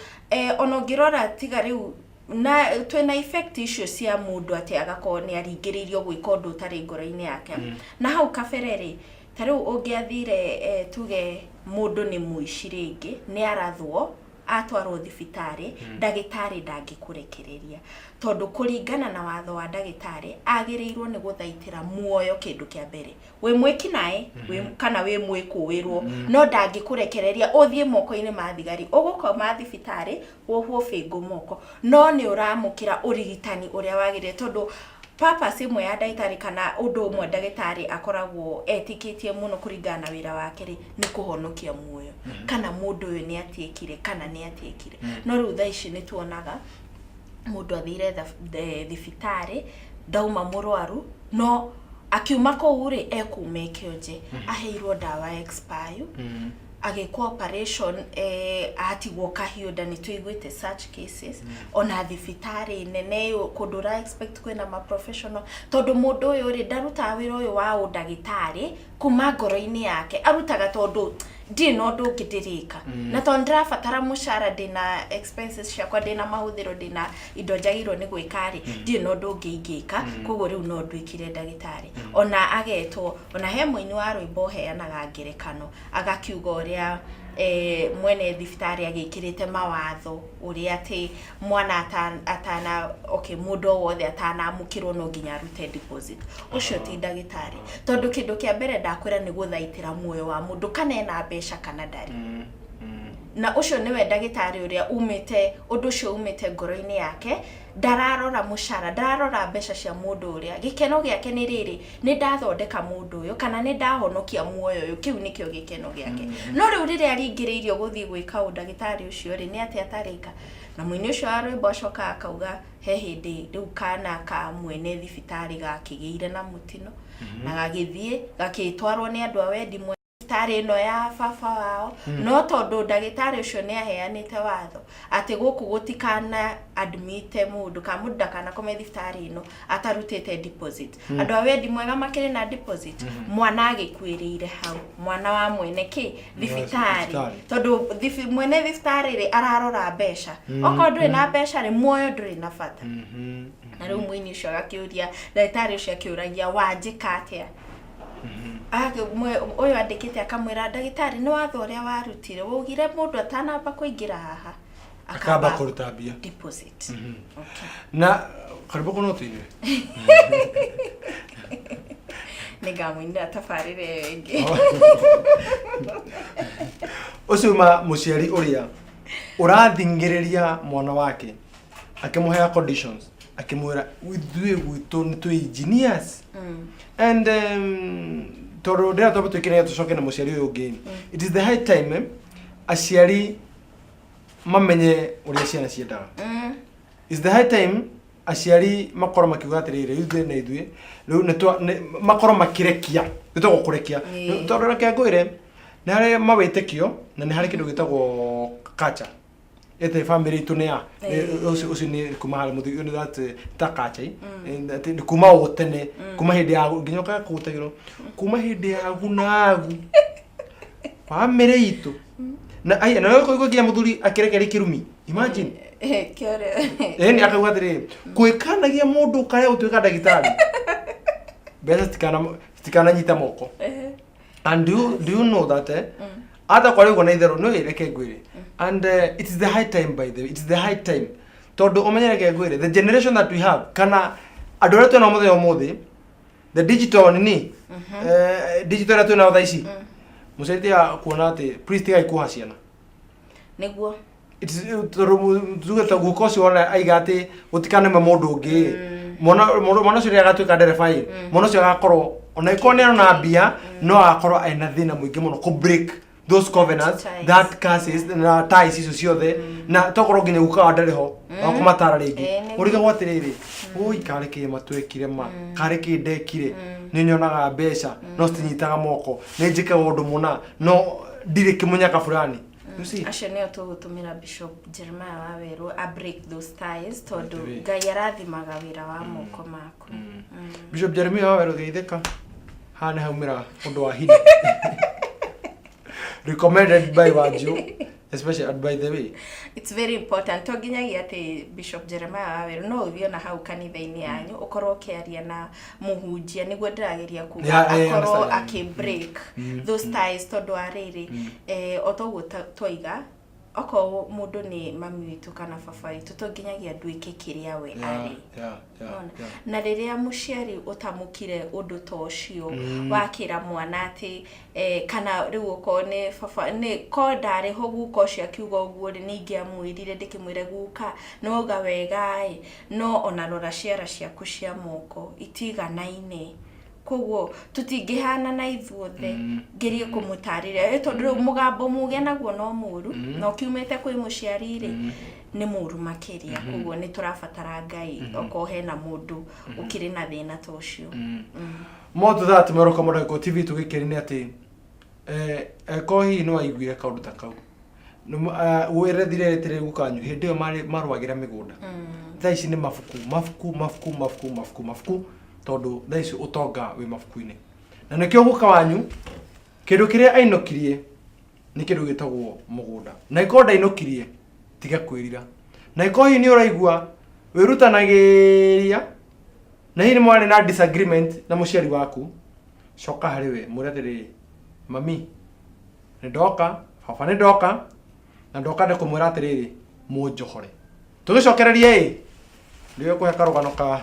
[SPEAKER 2] ona ũngĩrora tiga rĩu na twĩna effect icio cia mũndũ atĩ agakorwo nĩ aringĩrĩirio gwĩka ũndũ ũtarĩ ngoro-inĩ yake. Na hau kabere rĩ, ta rĩu ũngĩathire, tuge mũndũ nĩ mũici rĩngĩ, nĩ arathwo. Atwarwo thibitarĩ, ndagĩtarĩ ndangĩkũrekereria, tondũ kũringana na watho wa ndagĩtarĩ agĩrĩirwo nĩ gũthaitĩra muoyo kĩndũ kĩa mbere. Wĩ mwĩkinaĩ kana wĩ mwĩkũĩrwo, no ndangĩkũrekereria ũthiĩ moko-inĩ ma thigari. Ũgũkoma thibitarĩ wohwo bĩngũ moko, no nĩ ũramũkĩra ũrigitani ũrĩa wagĩrĩire, tondũ purpose ĩmwe ya ndagĩtarĩ kana ũndũ ũmwe ndagĩtarĩ akoragwo etĩkĩtie mũno kũringana na wĩra wake rĩ, nĩ kũhonokia muoyo, kana mũndũ ũyũ nĩ atiĩkire kana nĩ atiĩkire. No rĩu thaa ici nĩ tuonaga mũndũ athire thibitarĩ, ndauma mũrwaru, no akiuma kũu rĩ, ekuma kĩonje, aheirwo ndawa expire, agĩkwo operation, atigwo kahiũ nda. Nĩ tũiguĩte such cases ona thibitarĩ nene kũndũ ũra expect kwĩna ma professional, tondũ mũndũ ũyũ rĩ, ndarutaga wĩra ũyũ wa ũndagĩtarĩ kuma ngoro-inĩ yake. Arutaga tondũ ndirĩ na ũndũ ũngĩ ndĩrĩka, na tondũ ndĩrabatara mũcara, ndĩna expenses ciakwa, ndĩna mahũthĩro, ndĩna indo njagĩrĩirwo nĩ gwĩka rĩ, ndirĩ na ũndũ ũngĩ ingĩka, koguo rĩu no nduĩkire ndagĩtarĩ. Ona agetwo, ona he mũini wa rwĩmbo ũheanaga ngerekano agakiuga ũrĩa mwene thibitarĩ agĩkĩrĩte mawatho ũrĩa atĩ mwana atana, okay, mũndũ o wothe atanamũkĩrwo no nginya arute deposit. Ũcio ti ndagĩtarĩ, tondũ kĩndũ kĩa mbere ndakwĩra nĩ gũthaitĩra muoyo wa mũndũ, kana ena mbeca kana ndarĩ. Na ũcio nĩwe ndagĩtarĩ ũrĩa umĩte, ũndũ ũcio umĩte ngoro-inĩ yake. Ndararora mũcara, ndararora mbeca cia mũndũ ũrĩa. Gĩkeno gĩake nĩ rĩrĩ, nĩ ndathondeka mũndũ ũyũ kana nĩ ndahonokia muoyo ũyũ. Kĩu nĩkĩo gĩkeno gĩake. No rĩu rĩrĩa aringĩrĩirio gũthiĩ gwĩka ũndagĩtarĩ ũcio rĩ, nĩ atĩa atarĩka? Na mũini ũcio wa rwĩmbo acoka akauga he hĩndĩ rĩu kana ka mwene thibitarĩ gakĩgĩire na mũtino na gagĩthiĩ gakĩtwarwo nĩ andũ a wendi mwega thibitarĩ ĩno ya baba wao, no tondũ ndagĩtarĩ ũcio nĩ aheanĩte watho atĩ gũkũ gũtikana admite mũndũ kana mũndũ ndakanakome thibitarĩ ĩno atarutĩte deposit, andũ a wendi mwega makĩrĩ na deposit, mwana agĩkuĩrĩire hau, mwana wa mwene kĩ thibitarĩ.
[SPEAKER 1] Thibitarĩ.
[SPEAKER 2] Tondũ mwene thibitarĩ rĩ, ararora mbeca. Okorwo ndũrĩ na mbeca rĩ, muoyo ndũrĩ na bata. Na rĩu mũini ũcio agakĩũria ndagĩtarĩ ũcio, akĩũragia, "Wanjĩka atĩa?" Ũyũ andĩkĩte akamwĩra, "Ndagĩtarĩ, nĩ watho ũrĩa warutire, waugire mũndũ atanamba kũingĩra haha
[SPEAKER 1] akamba kũruta mbia."
[SPEAKER 2] Deposit. Okay.
[SPEAKER 1] Na karibu kono tuine.
[SPEAKER 2] Nĩngamũinĩra tabarĩra ĩyo ĩngĩ.
[SPEAKER 1] Ũcio ma mũciari ũrĩa ũrathingĩrĩria mwana wake akĩmũhea conditions, akĩmwĩra ithuĩ gwitũ nĩ twĩ engineers and tondũ ndĩra twambe twĩkĩre tũcoke na mũciari ũyũ ũngĩ. It is the high time aciari mamenye ũrĩa ciana ciendaga. It's the high time aciari makorwo makiuga atĩrĩrĩ, ithuĩ na ithuĩ rĩu makorwo makĩrekia, gĩtagwo kũrekia. Tondũ reke ngwĩre, nĩ harĩ mawĩtĩkio na nĩ harĩ kĩndũ gĩtagwo culture, ĩtĩ family itũ nĩ ya ũcio nĩ kuma harĩ mũthuri nĩ that ta culture, atĩ nĩ kuma o tene, kuma hĩndĩ ya nginya ũkaga kũgũtagĩrwo kuma hĩndĩ ya gunagu family itũ na ai na kũigua nginya mũthuri akĩrekeria kĩrumi, imagine.
[SPEAKER 2] Kĩore.
[SPEAKER 1] Ĩni akauga atĩrĩrĩ, kwĩkanagia mũndũ ũkarĩa gũtuĩka ndagĩtarĩ, mbeca citikananyita moko. And do you know that ata kwa rĩu na itherũ nĩ reke ngwĩre, and it is the high time, by the way, it is the high time, tondũ ũmenye, reke ngwĩre, the generation that we have, kana andũ arĩa twĩnao mũthenya ũmũthĩ, the digital nini, digital ĩrĩa twĩnayo thaa ici, mũciari tiga kuona atĩ, please, tigai kuoha ciana.
[SPEAKER 2] Nĩguo.
[SPEAKER 1] Tondũ tuge ta guka ũcio wona aiga atĩ gũtikaneme mũndũ ũngĩ, mwana ũcio rĩrĩa agatuĩka ndereba ĩ, mwana ũcio agakorwo ona ĩkorwo nĩ arona mbia, no agakorwo ena thĩna mũingĩ mũno kũ break those covenants,
[SPEAKER 2] Ties.
[SPEAKER 1] that curses na ties icio ciothe, na tokorwo nginya guka wa ndarĩ ho wa kũmatara rĩngĩ.
[SPEAKER 2] Nĩguo.
[SPEAKER 1] Ũrigagwo atĩrĩrĩ, oi, karĩ kĩ matwekire ma karĩ kĩ ndekire? Nĩ nyonaga mbeca no citinyitaga moko, nĩ njĩkaga ũndũ mũna no ndirĩ kĩmũnyaka fulani. You see?
[SPEAKER 2] Acio nĩo tũgũtũmĩra Bishop Jeremiah Wawerũ a break those ties, tondũ
[SPEAKER 1] Right.
[SPEAKER 2] Ngai arathimaga wĩra wa moko maku.
[SPEAKER 1] Bishop Jeremiah Wawerũ, geithĩka haha nĩ haumĩra ũndũ wa hinya, recommended by Wanju especially. And by the way,
[SPEAKER 2] it's very important, to nginyagia atĩ Bishop Jeremiah Wawerũ, no ũthiĩ ona hau kanitha-inĩ yanyu ũkorwo ũkĩaria na mũhunjia, nĩguo ndĩrageria kuga,
[SPEAKER 1] Yeah,
[SPEAKER 2] akorwo
[SPEAKER 1] understand.
[SPEAKER 2] akĩ break those ties, tondũ wa rĩrĩ, o toguo twaiga Okorwo mũndũ nĩ mami witũ kana baba witũ, to nginyagia nduĩke kĩrĩa we arĩ. Nona? Na rĩrĩa mũciari ũtamũkire ũndũ ta ũcio, wakĩra mwana atĩ kana rĩu okorwo nĩ baba, nĩ ko ndarĩ ho guka ũcio akiuga ũguo rĩ, nĩ ingĩamwĩrire ndĩkĩmwĩre, "Guka, nĩ wauga wega ĩ, no ona rora ciara ciaku cia moko itiganaine, koguo tũtingĩhana na ithuothe." Ngerie kũmũtarĩria, tondũ rĩu mũgambo muge naguo no mũru, na ũkiumĩte kwĩ mũciari rĩ, nĩ mũru makĩria. Koguo nĩ tũrabatara Ngai okorwo hena mũndũ ũkĩrĩ na thĩna ta ũcio.
[SPEAKER 1] More to that, Mwĩroko Mũreko TV, tũgĩkĩri nĩ atĩ ko hihi nĩ waiguire kaũndũ ta kau, wĩrethire rĩtĩrĩ gukanyu hĩndĩ ĩyo marũagĩra mĩgũnda. Thaa ici nĩ mabuku, mabuku, mabuku, mabuku, mabuku, mabuku, tondũ thaa ici ũtonga wĩ mabuku-inĩ. Na nĩkĩo guka wanyu kĩndũ kĩrĩa ainũkirie nĩ kĩndũ gĩtagwo mũgũnda. Na ĩkorwo ndainũkirie, tiga kwĩrira. Na ĩkorwo hihi nĩ ũraigua wĩrutanagĩria na hihi nĩ mwarĩ na disagreement na mũciari waku, coka harĩ we, mwĩre atĩrĩrĩ, "Mami, nĩ ndoka, baba, nĩ ndoka, na ndoka ndĩ kũmwĩra atĩrĩrĩ, mũnjohore." Tũgĩcokererie ĩ nĩwe kũhe karũgano ka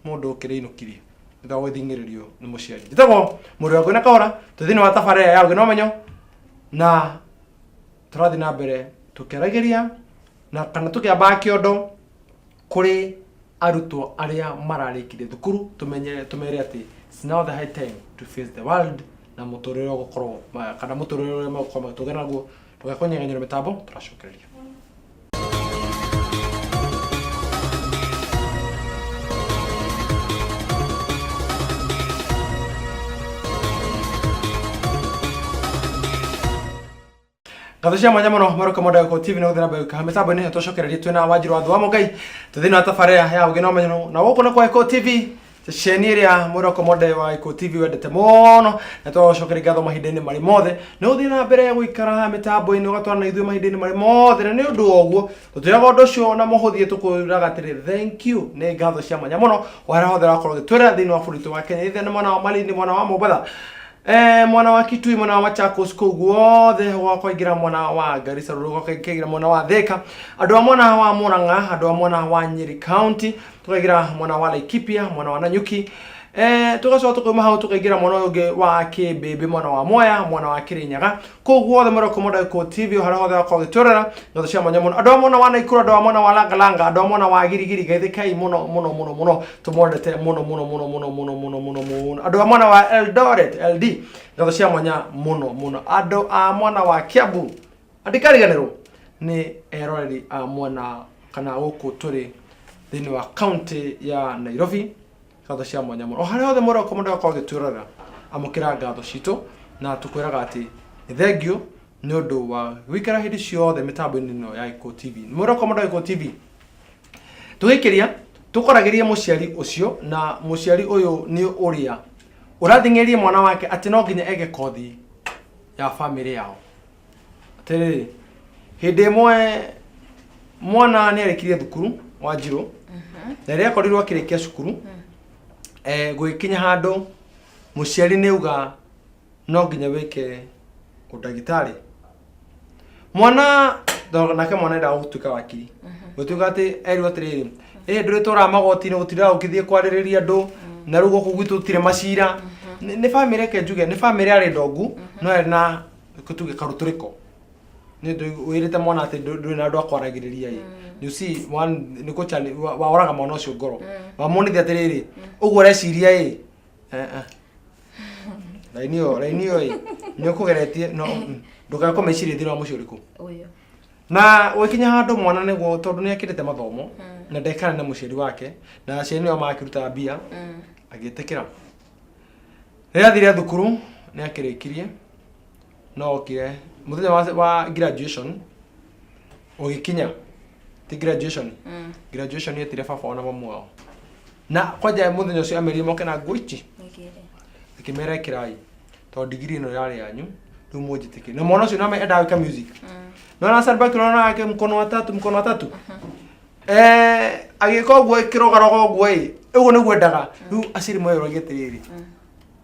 [SPEAKER 1] mũndũ ũkĩrĩinũkirie thutha wa gwĩthing'ĩrĩrio nĩ mũciari. Njĩtagwo mũrũ wa ngwĩna kahora, twĩ thĩinĩ wa tabarĩra ya Ũgĩ na Ũmenyo, na tũrathiĩ na mbere tũkĩaragĩria na kana tũkĩambaga kĩondo kũrĩ arutwo arĩa mararĩkirie thukuru, tũmenye tũmere atĩ it's now the high time to face the world na mũtũrĩre ũgũkorwo kana mũtũrĩre ũrĩa megũkorwo magĩtũgĩra naguo. Tũgekũnyegenyera mĩtambo, tũracokereria. Ngatho cia mwanya mũno Maruka Mwenda TV na gũthiĩ na mbere gũikara mĩtambo-inĩ. Tũcokererie twĩna Wanjiru wa Thuwa Mũngai, twĩ thĩinĩ wa tabarĩra ya Ũgĩ na Ũmenyo, na gũkũ nĩ kwa Gĩkũyũ TV, ceceni ĩrĩa mwĩroko mwende wa Gĩkũyũ TV wendete mũno, na tũgacokeria ngatho mahinda-inĩ marĩ mothe nĩ gũthiĩ na mbere gũikara mĩtambo-inĩ, ũgatwarana na ithuĩ mahinda-inĩ marĩ mothe. Na nĩ ũndũ wa ũguo tũtwĩraga ũndũ ũcio na mũhũthie, tũkwĩraga atĩrĩ thank you, nĩ ngatho cia mwanya mũno o harĩa hothe ũrakorwo ũgĩtwĩra thĩinĩ wa bũrũri witũ wa Kenya, ithe nĩ mwena wa Malindi, mwena wa Mombatha, mwena wa Kitui, mwena wa Machakos, kũu guothe gwakwaingĩra mwena wa Garissa, rũrũ mwena wa Thika, andũ a mwena wa Murang'a, andũ a mwena wa Nyeri County, tukaingĩra mwena wa Laikipia, mwena wa Nanyuki, tugacoka tukauma hau tukaingĩra mwena ũyũ ũngĩ wa Kĩmbĩmbĩ, mwena wa Mwea, mwena wa Kĩrĩnyaga, kũu guothe Mwĩroko Mwenda Gĩkũyũ TV o harĩa hothe wakorwo ũgĩtwĩrora, ngatho cia mwanya mũno. Andũ a mwena wa Naikuru, andũ a mwena wa Langalanga, andũ a mwena wa Girigiri, geithĩkai mũno mũno mũno mũno, tũmwendete mũno mũno mũno mũno mũno mũno mũno mũno. Andũ a mwena wa Eldoret LD, ngatho cia mwanya mũno mũno. Andũ a mwena wa Kiambu, andikariganĩrwo nĩ eroreri a mwena kana gũkũ tũrĩ thĩinĩ wa kaunti ya Nairobi, ngatho cia mwanya mũno. O harĩa hothe mwĩroko mũndũ akorwo agĩtwĩrorera, amũkĩra ngatho citũ, na tũkwĩraga atĩ nĩ thengiũ nĩ ũndũ wa gũikara hĩndĩ ciothe mĩtambo-inĩ ĩno ya Gĩkũyũ TV. Mwĩroko mũndũ wa Gĩkũyũ TV, tũgĩkĩria tũkoragĩria mũciari ũcio, na mũciari ũyũ nĩ ũrĩa ũrathing'ĩrĩria mwana wake atĩ no nginya eke kothi ya bamĩrĩ yao. Atĩrĩrĩ, hĩndĩ ĩmwe mwana nĩ arĩkirie thukuru, Wanjirũ, na rĩrĩa akorirwo akĩrĩkia cukuru, gũgĩkinya handũ mũciari nĩ auga no nginya wĩke ũndagĩtarĩ. Mwana nake mwana endaga gũtuĩka wakiri, gũtuĩka atĩ erirwo atĩrĩrĩ, ĩ ndũrĩtwaraga magoti-inĩ, gũtindaga ũkĩthiĩ kwarĩrĩria andũ, na rĩu gũkũ gwitũ gũtirĩ macira. Nĩ bamĩrĩ, reke njuge nĩ bamĩrĩ yarĩ ndongu, no yarĩ na tuge karutũrĩko, nĩ ũndũ wĩrĩte mwana atĩ ndũrĩ na andũ a kwaragĩrĩria ĩ. You see, one nĩ kũchallenge waoraga mwana ũcio ngoro, wamuonithia atĩrĩrĩ, ũguo ũreciria ĩ, raini ĩyo, raini ĩyo ĩ nĩ ũkũgeretie, no ndũkae kũmeciria thĩinĩ wa mũciĩ ũrĩkũ.
[SPEAKER 2] Ũyũ.
[SPEAKER 1] Na gũgĩkinya handũ mwana nĩguo, tondũ nĩ akĩrĩte mathomo na ndekana na mũciari wake, na aciari nĩo makĩrutaga mbia, agĩtĩkĩra. Rĩrĩa athire thukuru nĩ akĩrĩkirie, no okire mũthenya wa graduation ũgĩkinya, ti graduation, graduation etire baba ona mamu wao, na kwanja mũthenya ũcio amerire moke na nguo ici.
[SPEAKER 2] Nĩkĩrĩ.
[SPEAKER 1] Akĩmera, "Ĩkĩrai, tondũ ndigiri ĩno yarĩ yanyu, rĩu mũnjĩtĩkĩre." Na mwana ũcio name endaga gwĩka music, no na Salva kĩrona yake mkono wa tatu, mkono wa tatu, agĩka ũguo, ĩkĩrogaroga ũguo ĩ, ũguo nĩguo endaga. Rĩu aciari moyoragia atĩrĩrĩ,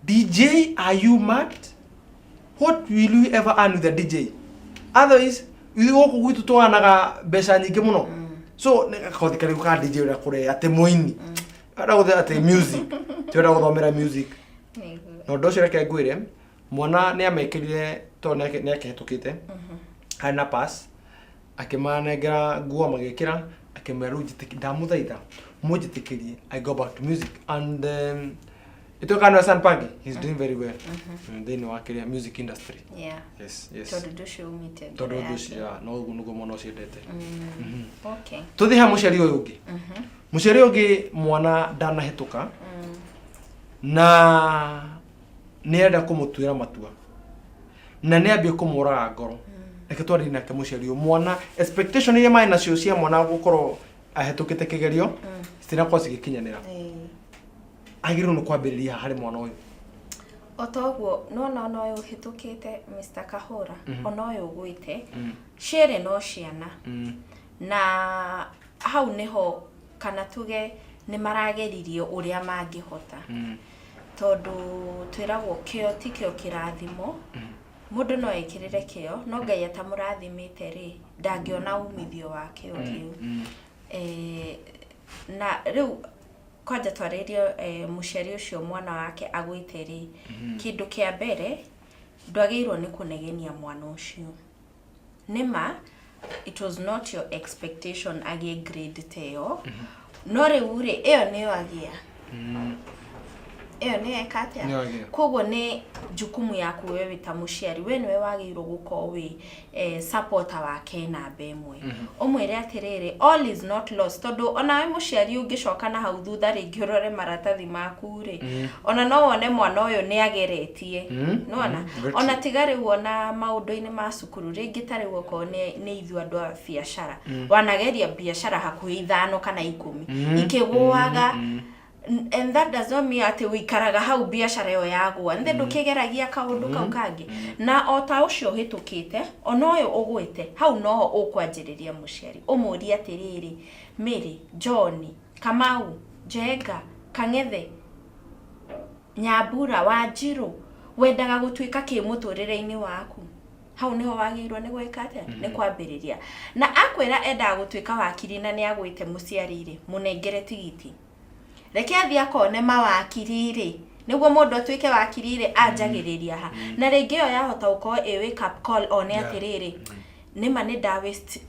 [SPEAKER 1] "DJ, are you mad? What will you ever earn with a DJ? Otherwise Ithuĩ gũkũ gwitũ twanaga mbeca nyingĩ mũno. So nĩ gakothi karĩkũ ka DJ ũrĩa kũrĩa atĩ mũini arenda gũthia atĩ music, ti ũrenda gũthomera music.
[SPEAKER 2] Nĩguo.
[SPEAKER 1] Na ũndũ ũcio reke ngwĩre, mwana nĩ amekĩrire tondũ nĩ akĩhetũkĩte harĩ na pass, akĩmanengera nguo magĩkĩra, akĩmera rĩu ndamũthaitha mũnjĩtĩkĩrie I go back to music and ĩtuĩka nĩwe San Pagi, he's doing very well thĩinĩ wa kĩrĩa music industry. Yes.
[SPEAKER 2] Tondũ ũndũ ũcio umĩte
[SPEAKER 1] tondũ
[SPEAKER 2] ngoro
[SPEAKER 1] ũndũ
[SPEAKER 2] yake.
[SPEAKER 1] ũcio, yeah, no ũguo nĩguo mwana ũcio endete.
[SPEAKER 2] Okay.
[SPEAKER 1] Tũthiĩ ha mũciari ũyũ ũngĩ. Mũciari ũyũ ũngĩ, mwana ndanahĩtũka na nĩ arenda kũmũtuĩra matua na nĩ ambie kũmũraga ngoro. Reke twarĩrie nake mũciari ũyũ. Mwana, expectation iria marĩ nacio cia mwana gũkorwo ahĩtũkĩte kĩgerio citinakorwo cigĩkinyanĩra. Agĩrĩirwo nĩ kwambĩrĩria harĩ mwana ũyũ?
[SPEAKER 2] O ta ũguo nona ona ũyũ ũhĩtũkĩte, Mr. Kahũra, ona ũyũ ũgwĩte, cierĩ no ciana. Na hau nĩho kana tuge nĩ marageririe ũrĩa mangĩhota, tondũ twĩragwo kĩo ti kĩo kĩrathimo. Mũndũ no ekĩrĩre kĩo, no Ngai atamũrathimĩte rĩ, ndangĩona umithio wa kĩo kĩu. Na rĩu kwanja twarĩrio mũciari ũcio mwana wake agwĩte rĩ, kĩndũ kĩa mbere ndwagĩrĩirwo nĩ kũnegenia mwana ũcio. Nĩma it was not your expectation agĩe grade ta ĩyo, no rĩu rĩ, ĩyo nĩyo agĩa, ĩyo nĩyo eka atĩa.
[SPEAKER 1] Nĩyo agĩa.
[SPEAKER 2] Koguo nĩ jukumu yaku we wĩ ta mũciari, we nĩwe wagĩrĩirwo gũkorwo wĩ supporter wake namba ĩmwe, ũmwĩre atĩrĩrĩ, all is not lost, tondũ onawe mũciari ũngĩcoka na hau thutha rĩngĩ ũrore maratathi maku rĩ, ona no wone mwana ũyũ nĩ ageretie. Nĩwona?
[SPEAKER 1] Very.
[SPEAKER 2] Ona tiga rĩu ona maũndũ-inĩ ma cukuru, rĩngĩ ta rĩu okorwo nĩ ithuĩ andũ a biacara, wanageria biacara hakuhĩ 5 kana 10 ikĩgũaga. And that does not mean atĩ ũikaraga hau biacara ĩyo yagũa nĩ ndũkĩgeragia kaũndũ kau kangĩ. Na o ta ũcio ũhĩtũkĩte, ona ũyũ ũgwĩte, hau noho ũkwanjĩrĩria mũciari ũmũrie atĩrĩrĩ, Mary, John, Kamau, Njenga, Kang'ethe, Nyambura, Wanjirũ, wendaga gũtuĩka kĩ mũtũrĩre-inĩ waku? Hau nĩho wagĩrĩirwo nĩ gwĩka atĩa, nĩ kwambĩrĩria. Na akwĩra endaga gũtuĩka wakiri na nĩ agwĩte, mũciari rĩ, mũnengere tigiti, reke athiĩ akone mawakiri rĩ, nĩguo mũndũ atuĩke wakiri rĩ, anjagĩrĩria ha. Na rĩngĩ ĩyo yahota gũkorwo ĩ wake up call, one atĩrĩrĩ, nĩma nĩ nda waste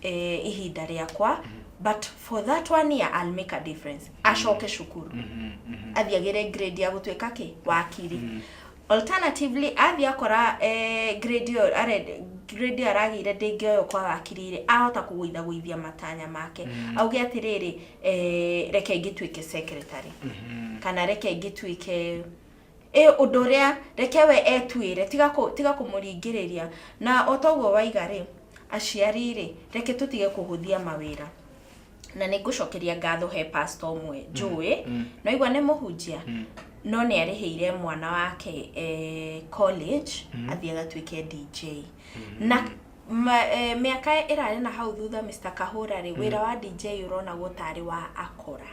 [SPEAKER 2] ihinda rĩakwa, but for that one year I'll make a difference. Acoke cukuru, athiĩ agĩre grade ya gũtuĩka kĩ wakiri. Alternatively, athiĩ akora grade ĩyo grade ĩyo aragĩire ndĩngĩoywo kwa wakiri rĩ, ahota kũgũithagũithia matanya make, auge atĩrĩrĩ, reke ngĩtuĩke secretary, kana reke ngĩtuĩke ĩ ũndũ ũrĩa reke we etuĩre. Tiga kũmũringĩrĩria. Na o ta ũguo waiga rĩ, aciari rĩ, reke tũtige kũhũthia mawĩra. Na nĩ ngũcokeria ngatho he pastor ũmwe njũĩ, naigua nĩ mũhunjia, no nĩ arĩhĩire mwana wake college athiĩ agatuĩke DJ. Na mĩaka ĩrarĩ na hau thutha, Mr. Kahũra rĩ, wĩra wa DJ ũronagwo tarĩ wa akora.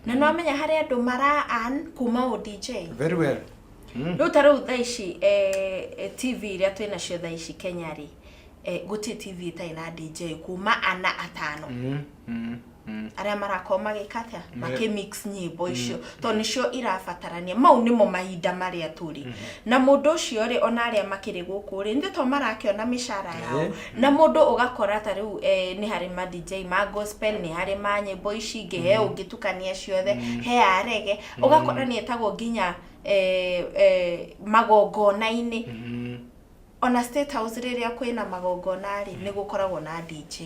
[SPEAKER 2] Na no amenya harĩ andũ mara earn kuma o DJ.
[SPEAKER 1] Very well.
[SPEAKER 2] Rĩu ta rĩu thaa ici TV iria twĩ nacio thaa ici Kenya rĩ, gũtirĩ TV ĩtarĩ na DJ kuma ana atano arĩa marakorwo magĩka atĩa, makĩmix nyĩmbo icio, tondũ nĩcio irabatarania. Mau nĩmo mahinda marĩa tũrĩ. Na mũndũ ũcio rĩ, ona arĩa makĩrĩ gũkũ rĩ, nĩ to marakĩona mĩcara yao. Na mũndũ ũgakora ta rĩu nĩ harĩ ma DJ ma gospel, nĩ harĩ ma nyĩmbo ici ingĩ, he ũngĩtukania ciothe, he arege, ũgakora nĩ etagwo nginya magongona-inĩ. Ona State House rĩrĩa kwĩna magongona rĩ, nĩ gũkoragwo na DJ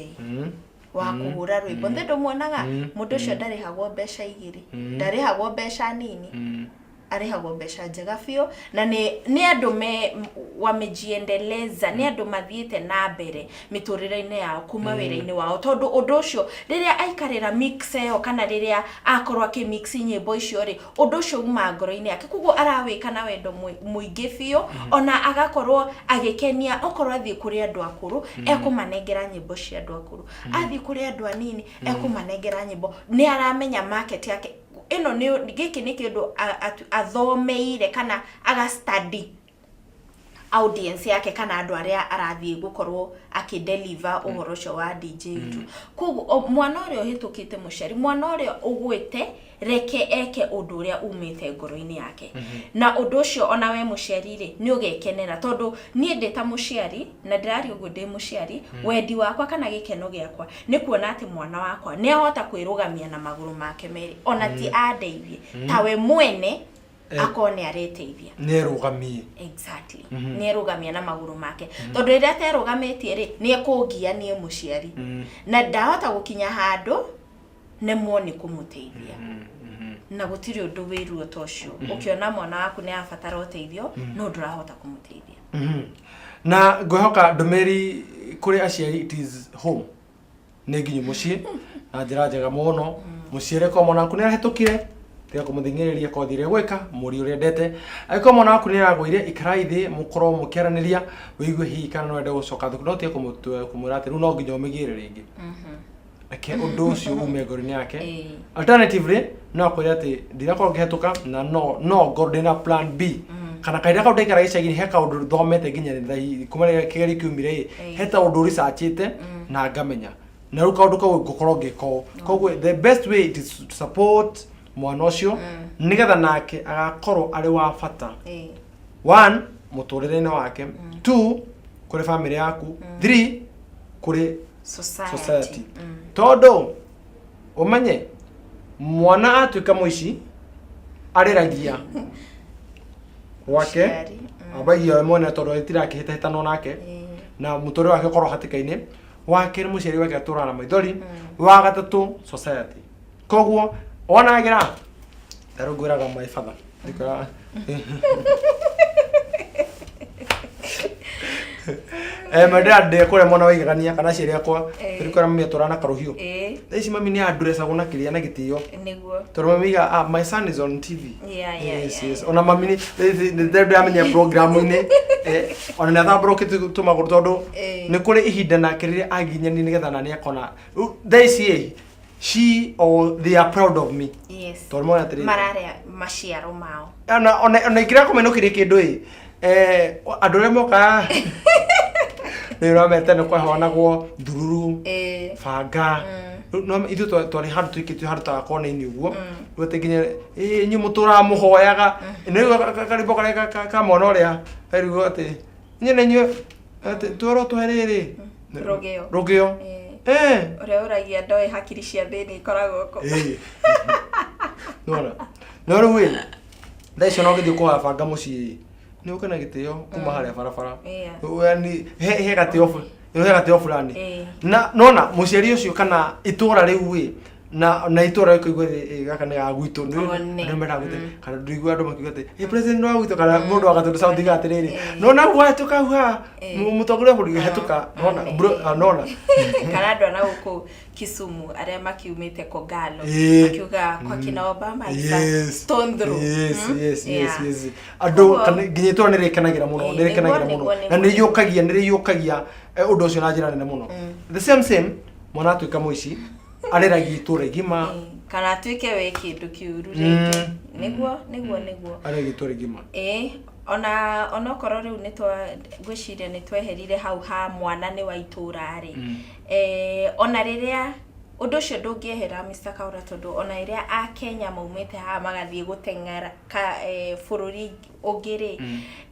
[SPEAKER 2] wa kũhũra rwĩmbo. Nĩ ndũmuonaga mũndũ ũcio? Ndarĩhagwo mbeca igĩrĩ, ndarĩhagwo mbeca nini, arĩhagwo mbeca njega biũ. Na nĩ andũ me wamejiendeleza, nĩ andũ mathiĩte na mbere mĩtũrĩre-inĩ yao kuma wĩra-inĩ wao, tondũ ũndũ ũcio rĩrĩa aikarĩra mix ĩyo, kana rĩrĩa akorwo akĩ mix nyĩmbo icio rĩ, ũndũ ũcio uma ngoro-inĩ yake, koguo arawĩka na wendo mũingĩ biũ. Ona agakorwo agĩkenia, okorwo athiĩ kũrĩ andũ akũrũ, ekũmanengera nyĩmbo cia andũ akũrũ, athiĩ kũrĩ andũ anini, ekũmanengera nyĩmbo. Nĩ aramenya market yake ĩno nĩ gĩkĩ, nĩ kĩndũ athomeire kana aga study. Audience yake kana andũ arĩa arathiĩ gũkorwo akĩdeliver ũhoro ũcio wa DJ to. Koguo mwana ũrĩa ũhĩtũkĩte mũciari, mwana ũrĩa ũgwĩte, reke eke ũndũ ũrĩa umĩte ngoro-inĩ yake, na ũndũ ũcio ona we mũciari rĩ, nĩ ũgekenera, tondũ niĩ ndĩ ta mũciari, na ndĩraria ũguo ndĩ mũciari, wendi wakwa kana gĩkeno gĩakwa nĩ kuona atĩ mwana wakwa nĩ ahota kwĩrũgamia na magũrũ make merĩ, ona ti andeithie, ta we mwene akorwo nĩ areteithia.
[SPEAKER 1] Nĩ erũgamie.
[SPEAKER 2] Exactly, nĩ erũgamia na magũrũ make, tondũ rĩrĩa aterũgamĩtie rĩ, nĩ ekũngia niĩ mũciari na ndahota gũkinya handũ nemwo nĩ kũmũteithia, na gũtirĩ ũndũ wĩ ruo ta ũcio ũkĩona mwana waku nĩ arabatara ũteithio no ndũrahota kũmũteithia.
[SPEAKER 1] Na ngwĩhoka ndũmĩrĩri kũrĩ aciari, it is home, nĩ nginyu mũciĩ na njĩra njega mũno. Mũciĩ ko mwana waku nĩ arahĩtũkire, tiga kũmũthing'ĩrĩria kothi ĩrĩa gwĩka mũriũ ũrĩa endete. Angĩkorwo mwana waku nĩ aragũire, ikarai thĩ mũkorwo mũkĩaranĩria, wĩigue hihi kana no ende gũcoka thukuru, no tiga kũmwĩra atĩ rĩu no nginya ũmĩgĩre rĩngĩ. Reke ũndũ ũcio ume ngoro-inĩ yake. Alternatively, no akwĩre atĩ ndinakorwo ngĩhetũka na no ngorwo ndĩna plan B, kana kahinda kau ndaikara gĩcagi-inĩ he kaũndũ thomete nginya kuma rĩrĩa kĩgerio kiumire ĩ, he taũndũ researchĩte na ngamenya, na rĩu kaũndũ kau ngũkorwo ngĩka ũũ. Koguo the best way it is to support mwana ũcio, nĩgetha nake agakorwo arĩ wa bata, one, mũtũrĩre-inĩ wake, two, kũrĩ famĩlĩ yaku, three, kũrĩ
[SPEAKER 2] society.
[SPEAKER 1] Society. Tondũ ũmenye mwana atuĩka mũici arĩragia gwake.
[SPEAKER 2] Mũciari.
[SPEAKER 1] Ambagia we mwene, tondũ ĩtirakĩhĩtahĩtanwo nake na mũtũrĩre wake ũkorwo hatĩka-inĩ. Wa kerĩ, mũciari wake atũraga na maithori. Wa gatatũ, society. Koguo wonagĩra tarĩu ngwĩraga my father ndikora my dad ndĩ kũrĩa mwena wa igegania kana aciari akwa, ndikora mami atũraga na karũhiũ. Thaa ici mami nĩ andũrecagwo na kĩrĩa na gĩtĩo, tondũ mami iga, "Ah, my son is on TV."
[SPEAKER 2] Yeah.
[SPEAKER 1] Ona mami nĩ ndĩramenya programu-inĩ, ona nĩ atambũrũkĩtie tũmagũrũ, tondũ nĩ kũrĩ ihinda nake rĩrĩa aginyani nĩgetha na nĩ akona. Rĩu thaa ici ĩ, she or they are proud of me, tondũ mona atĩrĩrĩ,
[SPEAKER 2] mararĩa maciaro mao.
[SPEAKER 1] Ona ingĩrega kũmenũkĩria kĩndũ ĩ, andũ arĩa mokaga nĩ ũrameta nĩ kwaheanagwo thururu, banga. Rĩu no ithuĩ twarĩ handũ tũikĩtio handũ ta kona-inĩ ũguo. Rĩu atĩ nginya inyuĩ mũtũraga mũhoyaga nĩ rĩu karĩmbo karĩa ka mwana ũrĩa erigwo atĩ inyuĩ na inyuĩ atĩ twerwo tũhe rĩrĩ.
[SPEAKER 2] Rũgĩo.
[SPEAKER 1] Rũgĩo.
[SPEAKER 2] Ũrĩa ũragia ndoĩ hakiri cia thĩinĩ ikoragwo kũ.
[SPEAKER 1] Nona no rĩu ĩ, thaa icio no ũgĩthiĩ kũhoya banga mũciĩ, nĩ ũke na gĩtĩo kuma harĩa barabara. Yani he gatĩo he gatĩo fulani na nona mũciari ũcio kana itũra rĩu ĩ, na itũra rĩu kũigua gaka nĩ ga gwitũ nĩ
[SPEAKER 2] One.
[SPEAKER 1] andũ mendaga gwĩte kana ndũigua andũ makiuga atĩ, "Eh, president wa gwitũ," kana mũndũ wa Gatũndũ South iga atĩrĩrĩ, nona gwatũka hau haha mũtongoria wa bũrũri hetũka nona bro, ah, nona.
[SPEAKER 2] Kana andũ ana gũkũ Kisumu arĩa makiumĩte Kogalo makiuga kwa kina Obama is a stone throw.
[SPEAKER 1] Yes, andũ nginya itũra nĩ rĩkenagĩra mũno, nĩ rĩkenagĩra mũno na nĩ rĩiyũkagia, nĩ rĩiyũkagia ũndũ ũcio na njĩra nene mũno. The same same, mwana atuĩka mũici arĩragia itũra igima.
[SPEAKER 2] Kana atuĩke wĩ kĩndũ kĩũru rĩngĩ, nĩguo.
[SPEAKER 1] Arĩragia itũra igima.
[SPEAKER 2] Ĩĩ, ona onokorwo rĩu nĩ twa ngwĩciria nĩ tweherire hau ha mwana nĩ wa itũra rĩ, ona rĩrĩa ũndũ ũcio ndũngĩehera, Mr. Kaura, tondũ ona rĩrĩa akenya maumĩte haha magathiĩ gũteng'era ka bũrũri ũngĩ rĩ,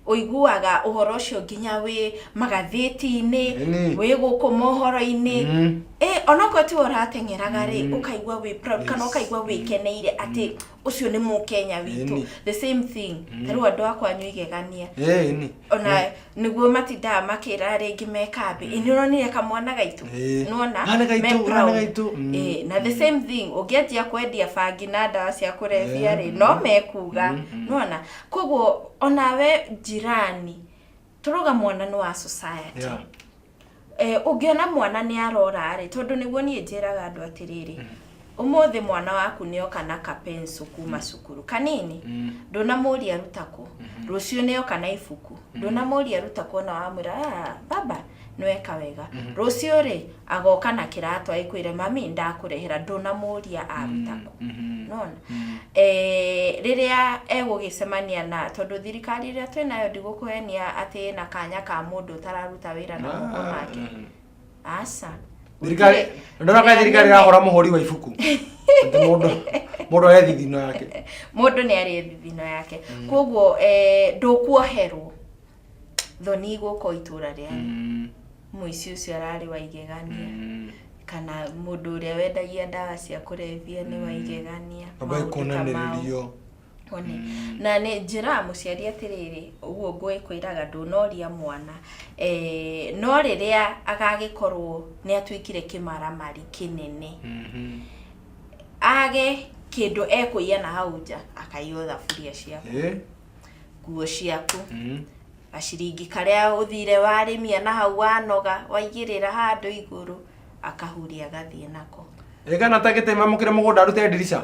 [SPEAKER 2] ũiguaga ũhoro ũcio nginya wĩ magathĩti-inĩ, wĩ gũkũ mohoro-inĩ. Onokorwo tiwe ũrateng'eraga rĩ, ũkaigua wĩ proud kana ũkaigua wĩkeneire atĩ ũcio nĩ mũkenya witũ. The same thing ta rĩu andũ akwa igegania, ona nĩguo matindaga makĩra rĩngĩ me kambĩ, ĩ nĩ ũronire kamwana gaitũ? Nĩwona
[SPEAKER 1] Gana gaitũ,
[SPEAKER 2] me
[SPEAKER 1] gana
[SPEAKER 2] proud.
[SPEAKER 1] gaitũ.
[SPEAKER 2] Na the same thing ũngĩanjia kwendia bangi na ndawa cia kũrebia rĩ, no mekuga nĩwona. Koguo onawe jirani, tũrauga mwana nĩ wa society. Ũngĩona mwana nĩ arora rĩ, tondũ nĩguo niĩ njĩraga andũ atĩrĩrĩ, ũmũthĩ mwana waku nĩ oka na kapenso kuma cukuru kanini, ndũnamũria aruta kũ. Rũciũ nĩ oka na ibuku, ndũnamũria aruta kũ, ona wamwĩra, "Ah, baba Nĩweka wega. Rũciũ rĩ, agoka na kĩratũ agĩkwĩre, "Mami, ndakũrehera." Ndũnamũria aruta kũ. Nona rĩrĩa egũgĩcemania na, tondũ thirikari ĩrĩa twĩnayo, ndigũkũhenia atĩ ĩna kanya ka mũndũ ũtararuta wĩra na moko make, aca.
[SPEAKER 1] Thirikari ndona ka thirikari ĩrahũra mũhũri wa ibuku atĩ mũndũ arĩ thithino yake.
[SPEAKER 2] Mũndũ nĩ arĩ thithino yake, koguo ndũkuoherwo thoni gũka itũra rĩanyu, mũici ũcio ararĩ wa igegania, kana mũndũ ũrĩa wendagia ndawa cia kũrebia nĩ wa igegania.
[SPEAKER 1] Amba
[SPEAKER 2] maũndũ ta mau.
[SPEAKER 1] Kuonanĩrĩrio.
[SPEAKER 2] One. Na nĩ njĩraga mũciari atĩrĩrĩ, ũguo ngwĩkwĩraga, ndũnoria mwana no rĩrĩa agagĩkorwo nĩ atuĩkire kĩmaramari kĩnene, age kĩndũ ekũiya na hau nja, akaiywo thaburia ciaku, nguo ciaku, gaciringi karĩa ũthire warĩmia na hau wanoga waigĩrĩra handũ igũrũ, akahuria agathiĩ nako.
[SPEAKER 1] Ĩ kana tagĩte mamũkĩre mũgũnda arute ndirica.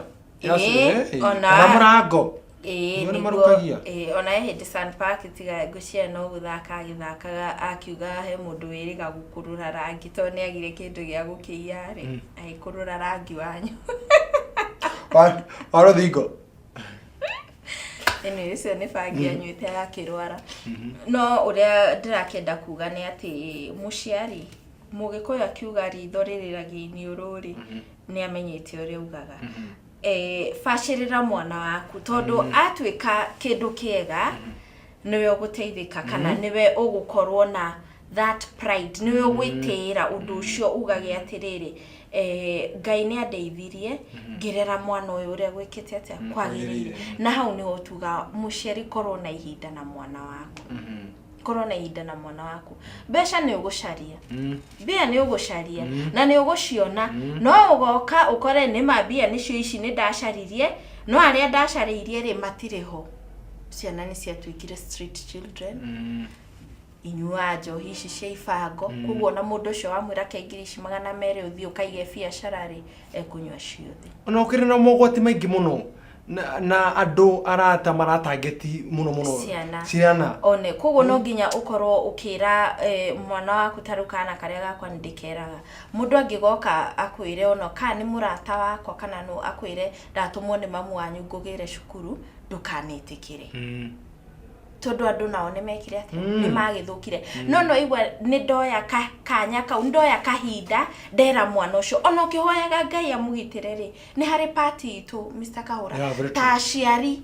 [SPEAKER 1] Kana mũrango. Nĩguo nĩ marukagia.
[SPEAKER 2] Ĩĩ, ona he hĩndĩ Sun Park, tiga ngwĩciria no gũthaka agĩthakaga, akiuga he mũndũ wĩrĩga gũkũrũra rangi tondũ nĩ agire kĩndũ gĩa gũkĩiya rĩ, agĩkũrũra rangi wanyu.
[SPEAKER 1] Wa rũthingo.
[SPEAKER 2] Anyway, ũcio nĩ bangi anyuĩte agakĩrwara. No ũrĩa ndĩrakĩenda kuga nĩ atĩ mũciari, Mũgĩkũyũ akiuga ritho rĩrĩragia iniũrũ rĩ, nĩ amenyete ũrĩa augaga. Bacĩrĩra mwana waku, tondũ atuĩka kĩndũ kĩega, nĩwe ũgũteithĩka kana nĩwe ũgũkorwo na that pride, nĩwe ũgwĩtĩĩra ũndũ ũcio, ugage atĩrĩrĩ, "Ngai nĩ andeithirie ngĩrera mwana ũyũ ũrĩa gwĩkĩte atĩa kwagĩrĩire." Na hau nĩho tuga mũciari, korwo na ihinda na mwana waku, korwo na ihinda na mwana waku. Mbeca nĩ ũgũcaria, mbia nĩ ũgũcaria na nĩ ũgũciona, no ũgoka ũkore nĩ ma mbia nĩcio ici nĩ ndacaririe, no arĩa ndacarĩirie rĩ, matirĩ ho. Ciana nĩ ciatuĩkire street children, inyuaga njohi ici cia ibango. Koguo ona mũndũ ũcio wamwĩra ke 200,000 ũthiĩ ũkaige biacara rĩ, ekũnyua ciothe.
[SPEAKER 1] Ona ũkĩrĩ na mogwati maingĩ mũno na andũ arata maratangeti mũno mũno
[SPEAKER 2] ciana.
[SPEAKER 1] Ciana.
[SPEAKER 2] One koguo no nginya ũkorwo ũkĩra mwana waku. Ta rĩu kana karĩa gakwa nĩ ndĩkeraga, mũndũ angĩgoka akwĩre, ona kana nĩ mũrata wakwa kana nũ, akwĩre, "Ndatũmwo nĩ mamu wanyu ngũgĩre cukuru," ndũkanetĩkĩre, tondũ andũ nao nĩ mekire atĩa? Nĩ magĩthũkire. No igua nĩ ndoya kanya kau, nĩ ndoya kahinda ndera mwana ũcio, ona ũkĩhoyaga Ngai amũgitĩre rĩ, nĩ harĩ part itũ, Mr. Kahũra.
[SPEAKER 1] Yeah, very true.
[SPEAKER 2] Ta aciari,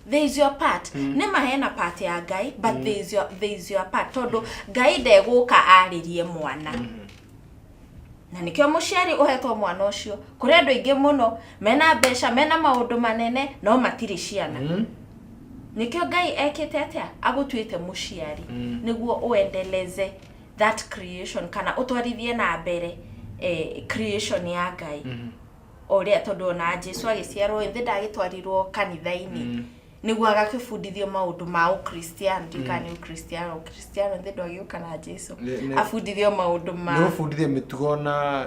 [SPEAKER 2] there is your part. Nĩ ma hena part ya Ngai, but there is your part, tondũ Ngai ndegũka arĩrie mwana, na nĩkĩo mũciari ũhetwo mwana ũcio. Kũrĩ andũ aingĩ mũno mena mbeca, mena maũndũ manene, no matirĩ ciana. Nĩkĩo Ngai ekĩte atĩa? Agũtuĩte mũciari nĩguo ũendeleze that creation, kana ũtwarithie na mbere creation ya Ngai ũrĩa, tondũ ona Jesu agĩciarwo thĩ ndagĩtwarirwo kanitha-inĩ nĩguo agakĩbundithio maũndũ ma ũkristiano. Ndikana nĩ ũkristiano, ũkristiano thĩ ndwagĩũka na Jesu abundithio maũndũ ma
[SPEAKER 1] Nĩ gũbundithia mĩtugo na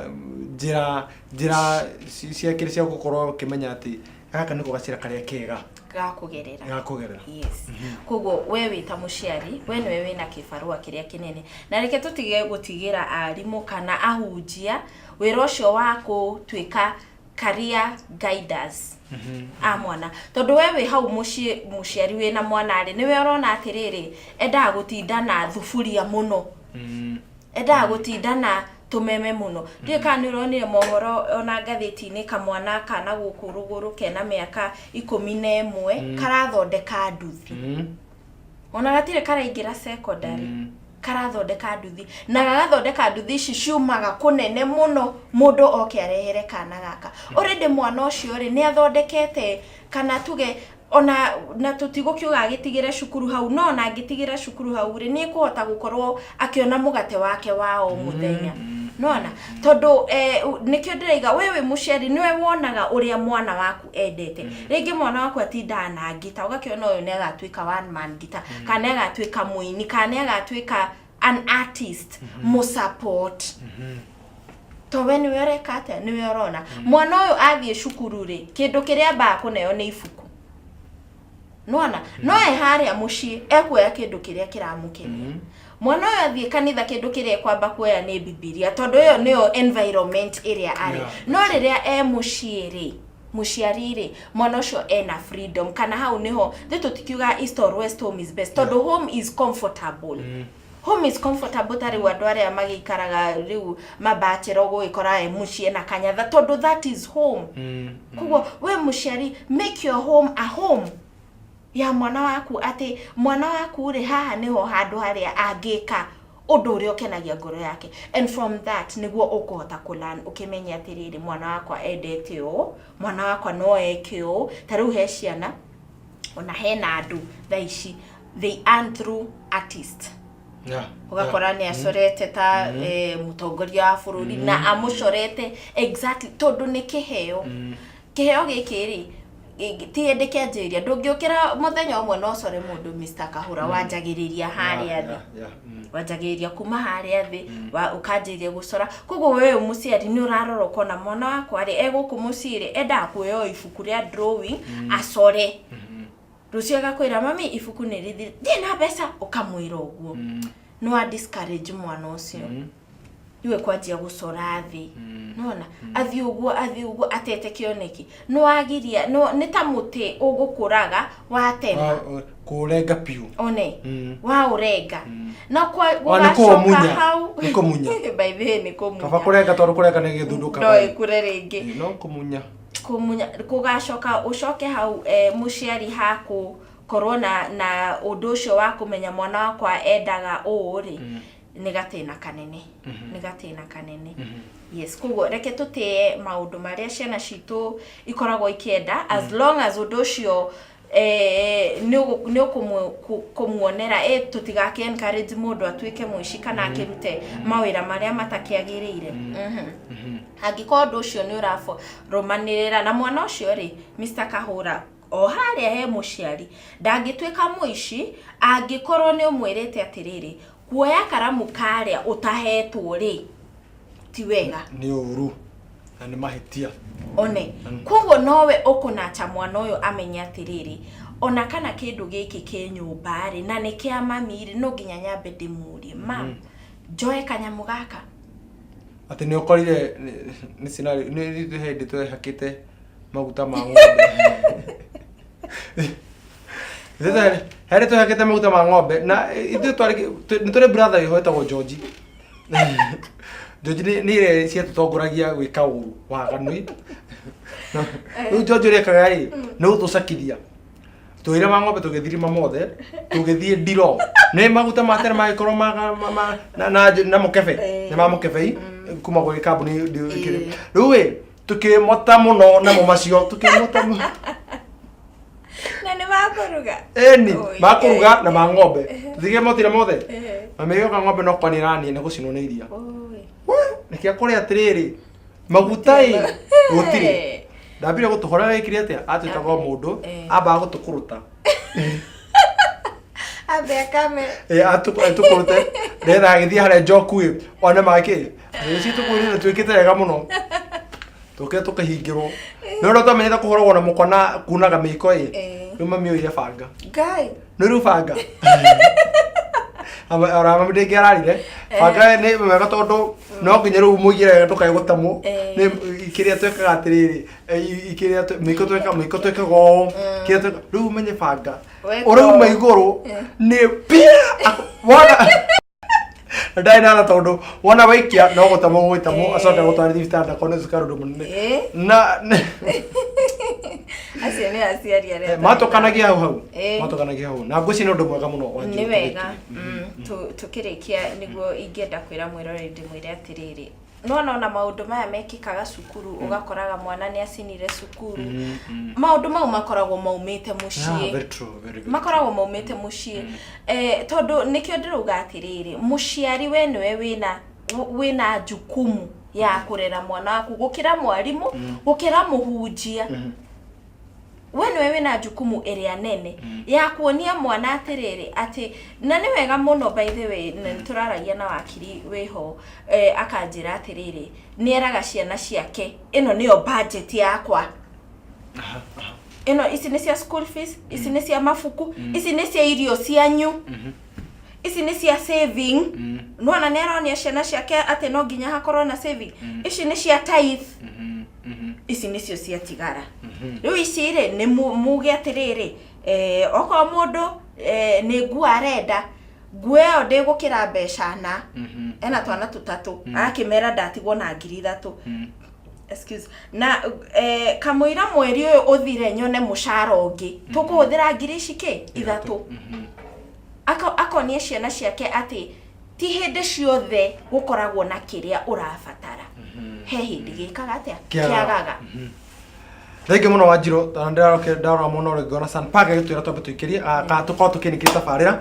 [SPEAKER 1] njĩra ciakĩrĩ cia gũkorwo ũkĩmenya atĩ gaka nĩko gacĩra karĩa kega
[SPEAKER 2] ga kũgerera.
[SPEAKER 1] Ga kũgerera.
[SPEAKER 2] Yes, koguo we wĩ ta mũciari, we nĩwe wĩna kĩbarũa kĩrĩa kĩnene, na reke tũtige gũtigĩra arimũ kana ahunjia wĩra ũcio wa gũtuĩka career guiders a mwana, tondũ we wĩ hau mũciĩ, mũciari wĩna mwana rĩ, nĩwe ũrona atĩrĩrĩ, endaga gũtinda na thuburia mũno, endaga gũtinda na tũmeme mũno. Ndiũĩ kana nĩ ũronire mohoro ona ngathĩti-inĩ, kamwana kana gũkũ rũgũrũ kena mĩaka 11 karathondeka nduthi. Ona gatirĩ karaingĩra secondary, karathondeka nduthi, na gagathondeka nduthi ici ciumaga kũnene mũno, mũndũ oke arehere kana gaka. Already mwana ũcio rĩ, nĩ athondekete, kana tuge ona na tũtigũkiuga agĩtigĩre cukuru hau, no ona angĩtigĩra cukuru hau rĩ, nĩ ekũhota gũkorwo akĩona mũgate wake wa o mũthenya. Nona tondũ nĩkĩo ndĩraiga we wĩ mũciari nĩwe wonaga ũrĩa mwana waku endete. Rĩngĩ mwana waku atindaga na ngita, ũgakĩona ũyũ nĩ agatuĩka one man ngita, kana nĩ agatuĩka mũini, kana nĩ agatuĩka an artist, mũsupport, to we nĩwe ũreka atĩa, nĩwe ũrona mwana ũyũ athiĩ cukuru rĩ, kĩndũ kĩrĩa ambaga kũneo nĩ ibuku. Nona no e harĩa mũciĩ ekuoya kĩndũ kĩrĩa kĩramũkenia. Mwana ũyũ athiĩ kanitha, kĩndũ kĩrĩa ekwamba kuoya nĩ Bibilia, tondũ ĩyo nĩyo environment ĩrĩa arĩ. No rĩrĩa e mũciĩ rĩ, mũciari rĩ, mwana ũcio ena freedom, kana hau nĩho thĩ tũtikiuga east or west, home is best, tondũ home is comfortable. Home is comfortable. Ta rĩu andũ arĩa magĩikaraga rĩu mabachelor, ũgũgĩkora e mũciĩ na kanyatha, tondũ that is home. Koguo we mũciari, make your home a home ya mwana waku, atĩ mwana waku rĩ, haha nĩho handũ harĩa angĩka ũndũ ũrĩa ũkenagia ngoro yake, and from that nĩguo ũkũhota kũlearn, ũkĩmenye atĩrĩrĩ, mwana wakwa endete ũũ, mwana wakwa no eke ũũ. Ta rĩu he ciana, ona hena andũ thaa ici, they earn through artist. Ũgakora nĩ acorete ta mũtongoria wa bũrũri, na amũcorete exactly, tondũ nĩ kĩheo. Kĩheo gĩkĩ rĩ, ti hĩndĩ kĩanjĩrĩria. Ndũngĩũkĩra mũthenya ũmwe na ũcore mũndũ, Mr. Kahũra. Wanjagĩrĩria harĩa thĩ. Wanjagĩrĩria kuma harĩa thĩ, ũkanjĩrĩria gũcora. Koguo we wĩ mũciari nĩ ũrarora ũkona mwana wakwa rĩ, e gũkũ mũciĩ rĩ, endaga kuoya o ibuku rĩa drawing acore. Rũciũ agakwĩra, "Mami, ibuku nĩ rĩthire, ndirĩ na mbeca." Ũkamwĩra ũguo, nĩ wa discourage mwana ũcio. Niwe kwanjia gũcora thĩ, nona athiĩ ũguo, athiĩ ũguo, atete kĩoneki, nĩ wagiria nĩ ta mũtĩ ũgũkũraga watema.
[SPEAKER 1] Kũrenga piũ.
[SPEAKER 2] One waũrenga na kwa
[SPEAKER 1] Wa, nĩ
[SPEAKER 2] gũgacoka
[SPEAKER 1] kũũmunya.
[SPEAKER 2] hau.
[SPEAKER 1] Nĩ kũmunya.
[SPEAKER 2] By the way, nĩ kũmunya.
[SPEAKER 1] Kaba kũrenga, tondũ kũrenga nĩ gĩthundũkaga.
[SPEAKER 2] No ĩkũre rĩngĩ.
[SPEAKER 1] No kũmunya.
[SPEAKER 2] Kũmunya kũgacoka ũcoke hau, mũciari hakũ korwo na ũndũ ũcio wa kũmenya mwana wakwa endaga ũũ rĩ, nĩ gatĩna kanene, nĩ gatĩna kanene, yes. Koguo reke tũtĩe maũndũ marĩa ciana citũ ikoragwo ikĩenda, as long as ũndũ ũcio nĩ ũkũmuonera. Tũtigakĩ encourage mũndũ atuĩke mũici kana akĩrute mawĩra marĩa matakĩagĩrĩire. Angĩkorwo ũndũ ũcio nĩ ũrarũmanĩrĩra na mwana ũcio rĩ, Mr. Kahũra, o harĩa he mũciari ndangĩtuĩka mũici angĩkorwo nĩ ũmwĩrĩte atĩrĩrĩ, kuoya karamu karĩa ũtahetwo rĩ, ti wega.
[SPEAKER 1] Nĩ ũru na nĩ mahĩtia.
[SPEAKER 2] One koguo nowe ũkũnacha mwana ũyũ amenye atĩrĩrĩ, ona kana kĩndũ gĩkĩ kĩ nyũmba rĩ, na nĩ kĩa mami rĩ, no nginya nyambe ndĩmũrie, "Mam, njoe kanyamũ gaka?"
[SPEAKER 1] Atĩ nĩ ũkorire nĩ scenario nĩ hĩndĩ twehakĩte maguta ma ng'ombe. Hĩndĩ twehakĩte maguta ma ng'ombe na ithuĩ twarĩ nĩ tũrĩ brother wĩho wĩtagwo George. George nĩ ĩrĩa ciatũtongoragia gwĩka ũru waganu. Rĩu George ũrĩa ekaga rĩ, nĩ gũtũcakithia twĩre ma ng'ombe, tũgĩthirima mothe, tũgĩthiĩ ndiro nĩ maguta ma tene magĩkorwo na mũkebe. Nĩ ma mũkebei kuma gwĩ kambuni. Rĩu ĩ tũkĩmota mũno namo macio, tũkĩmota mũno.
[SPEAKER 2] Na nĩ makũruga.
[SPEAKER 1] Ĩni.
[SPEAKER 2] Oi,
[SPEAKER 1] Makũruga na ma ng'ombe tũthigĩmotire mothe. Mami yoka ng'ombe no kwanĩranie nĩ gũcinwo nĩ iria.
[SPEAKER 2] Oi.
[SPEAKER 1] Nĩkĩ akũrĩa atĩrĩrĩ, maguta ĩ gũtirĩ. Ndambire gũtũhora wĩkire atĩa, atwĩtaga o mũndũ. Ambaga gũtũkũrũta.
[SPEAKER 2] Ambe akame.
[SPEAKER 1] Atũkũrũte nĩgetha agĩthiĩ harĩa njoku ĩ one makĩ rũciũ tũkwĩrire twĩkĩte wega mũno, tũkĩre tũkĩhingĩrwo nĩ ũrĩa twamenyete kũhũragwo na mũkwa na kunaga mĩiko ĩ. Rĩu mami oire banga.
[SPEAKER 2] Ngai.
[SPEAKER 1] Nĩ rĩu banga. Ona mami ndĩngĩararire banga nĩ wega, tondũ no nginya rĩu mũigĩre ndũkae gũtemwo. Nĩ kĩrĩa twekaga atĩrĩrĩ, kĩrĩa mĩiko tweka, mĩiko twekaga ũũ, kĩrĩa tweka rĩu ũmenye banga.
[SPEAKER 2] Weka
[SPEAKER 1] ũrauma
[SPEAKER 2] ũũ.
[SPEAKER 1] Igũrũ nĩ pia wona ndarĩ na tha, tondũ wona waikia no gũtemwo gũgĩtemwo. Acoke gũtwara thibitarĩ ndakone cukari ũndũ mũnene. Na
[SPEAKER 2] Acio nĩ aciari arĩa
[SPEAKER 1] matũkanagia hau hau. Matũkanagia hau na ngwĩciria nĩ ũndũ mwega mũno wanjirũ
[SPEAKER 2] Nĩ wega.
[SPEAKER 1] tũgĩkire.
[SPEAKER 2] Tũkĩrĩkia nĩguo ingĩenda kwĩra mwĩroreri, ndĩmwĩre atĩrĩrĩ, nona ona maũndũ maya mekĩkaga cukuru, ũgakoraga mwana nĩ acinire cukuru, maũndũ mau makoragwo maumĩte mũciĩ.
[SPEAKER 1] Yeah, very true, very, very.
[SPEAKER 2] Makoragwo maumĩte mũciĩ, tondũ nĩkĩo ndĩrauga atĩrĩrĩ, mũciari we nĩwe wĩna jukumu ya kũrera mwana waku gũkĩra mwarimũ, gũkĩra mũhunjia. We nĩwe wĩna jukumu ĩrĩa nene ya kuonia mwana atĩrĩrĩ atĩ, na nĩ wega mũno, by the way, na nĩ tũraragia na wakiri wĩho, akanjĩra atĩrĩrĩ, nĩ eraga ciana ciake, "Ĩno nĩyo budget yakwa, ĩno ici nĩ cia school fees, ici nĩ cia mabuku, ici nĩ cia irio cianyu." Ici nĩ cia saving. Nĩwona nĩ aronia ciana ciake atĩ no nginya hakorwo na saving. Ici nĩ cia tithe. Ici nĩcio ciatigara. Rĩu ici rĩ, nĩ muge atĩrĩrĩ, okorwo mũndũ nĩ nguo arenda, nguo ĩyo ndĩgũkĩra mbeca na ena twana tũtatũ, agakĩmera ndatigwo na 3,000. Excuse na kamũira mweri ũyũ ũthire nyone mũcara ũngĩ, tũkũhũthĩra ngiri ici kĩ ithatũ. Akonia ciana ciake atĩ ti hĩndĩ ciothe gũkoragwo na kĩrĩa ũrabatara, he hĩndĩ gĩkaga atĩa? Kĩagaga.
[SPEAKER 1] Thengiũ mũno Wanjirũ, tondũ ndĩraroke ndarora mũno rĩngĩ ona San Park agĩtwĩra twambe tũikĩrie kana tũkorwo tũkĩnĩkĩria tabarĩra,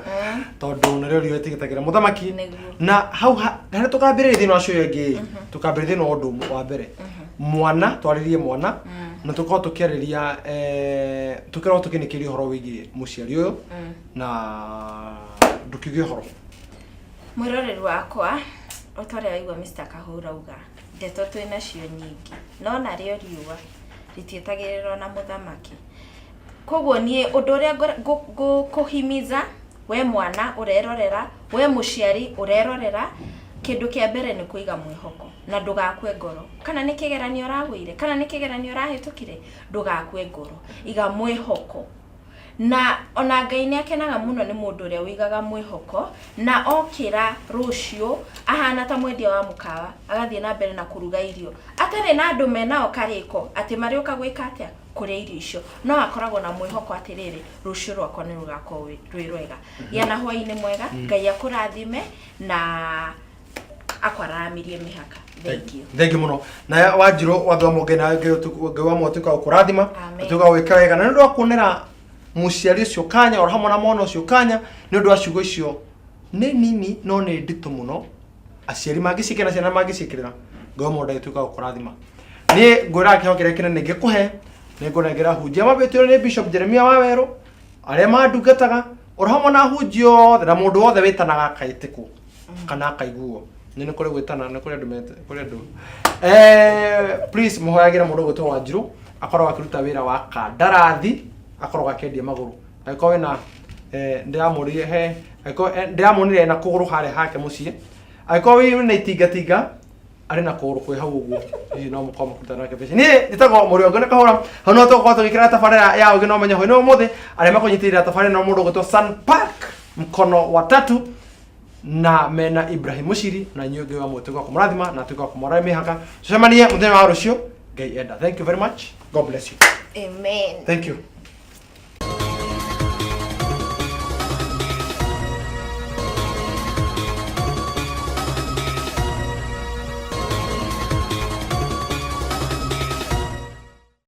[SPEAKER 1] tondũ nĩrĩo riũa rĩtigĩtagĩra mũthamaki. Na hau harĩa tũkambĩrĩria thĩinĩ wa show ĩyo ĩngĩ, tũkambĩrĩria thĩinĩ wa ũndũ wa mbere mwana, twarĩrie mwana na tũkorwo tũkĩarĩria, tũkorwo tũkĩnĩkĩria ũhoro wĩgiĩ mũciari ũyũ na ndũkiuge ũhoro.
[SPEAKER 2] Mwĩroreri wakwa, o ta ũrĩa waigua Mr. Kahũra auga, ndeto twĩ nacio nyingĩ, no narĩo riũa rĩtietagĩrĩrwo na mũthamaki. Koguo niĩ ũndũ ũrĩa ngũkũhimiza we mwana ũrerorera, we mũciari ũrerorera, kĩndũ kĩa mbere nĩ kũiga mwĩhoko na ndũgakue ngoro. Kana nĩ kĩgeranio ũragũire, kana nĩ kĩgeranio ũrahĩtũkire, ndũgakue ngoro. Iga mwĩhoko. Na ona Ngai nĩ akenaga mũno nĩ mũndũ ũrĩa ũigaga mwĩhoko na okĩra rũciũ ahana ta mwendia wa mũkawa, agathiĩ na mbere na kũruga irio atarĩ na andũ menao karĩko atĩ marĩũka gwĩka atĩa, kũrĩa irio icio, no akoragwo na mwĩhoko atĩrĩrĩ, rũciũ rwakwa nĩ rũgakorwo rwĩ rwega. Gĩa na hwaĩ-inĩ mwega, Ngai akũrathime na akwararamirie mĩhaka. Thank you.
[SPEAKER 1] Thengiũ mũno na Wanjirũ watho wa mũngai, na Ngai wa mwatuĩka gũkũrathima.
[SPEAKER 2] Amen.
[SPEAKER 1] Atuĩka gwĩka wega na nĩ ũndũ wa kuonera mũciari ũcio kanya oro hamwe na mwana ũcio kanya, nĩ ũndũ wa ciugo icio nĩ nini no nĩ nditũ mũno, aciari mangĩciĩkĩra na ciana mangĩciĩkĩrĩra, Ngai wa mũndũ agĩtuĩka gũkũrathima. Niĩ ngwĩraga kĩheo kĩrĩa kĩnene ngĩkũhe nĩ ngũnengera hunjia mambĩtĩrwo nĩ Bishop Jeremia Wawerũ, arĩa mandungataga oro hamwe na hunjia othe na mũndũ wothe wĩtanaga akaĩtĩkwo kana akaiguo. Nĩ kũrĩ gwĩtana, nĩ kũrĩ andũ mete kũrĩ andũ, please mũhoyagĩre mũndũ ũgwĩtwo Wanjirũ, akoragwo akĩruta wĩra wa kandarathi, akoragwo akĩendia magũrũ. Angĩkorwo wĩna, ndĩramũrire he angĩkorwo, ndĩramuonire ena kũgũrũ harĩa hake mũciĩ, angĩkorwo wĩna itingatinga arĩ na kũgũrũ kwĩ hau ũguo, hihi no mũkorwo mũkĩruta nake mbeca. Niĩ njĩtagwo Mũrĩo Ngone Kahũra. Hau no tũgũkorwo tũgĩkĩra tabarĩra ya ũgĩ na ũmenyo hwaĩ-inĩ wa ũmũthĩ. Arĩa makũnyitĩrĩra tabarĩra no mũndũ ũgwĩtwo San Park mkono wa tatu na mena Ibrahim Mushiri, na inyuĩ Ngai wa muoyo tuĩke wa kũmũrathima na tuĩke wa kũmwara mĩhaka. Tũcemanie mũthenya wa rũciũ Ngai enda. Thank you very much. God bless you.
[SPEAKER 2] Amen.
[SPEAKER 1] Thank you.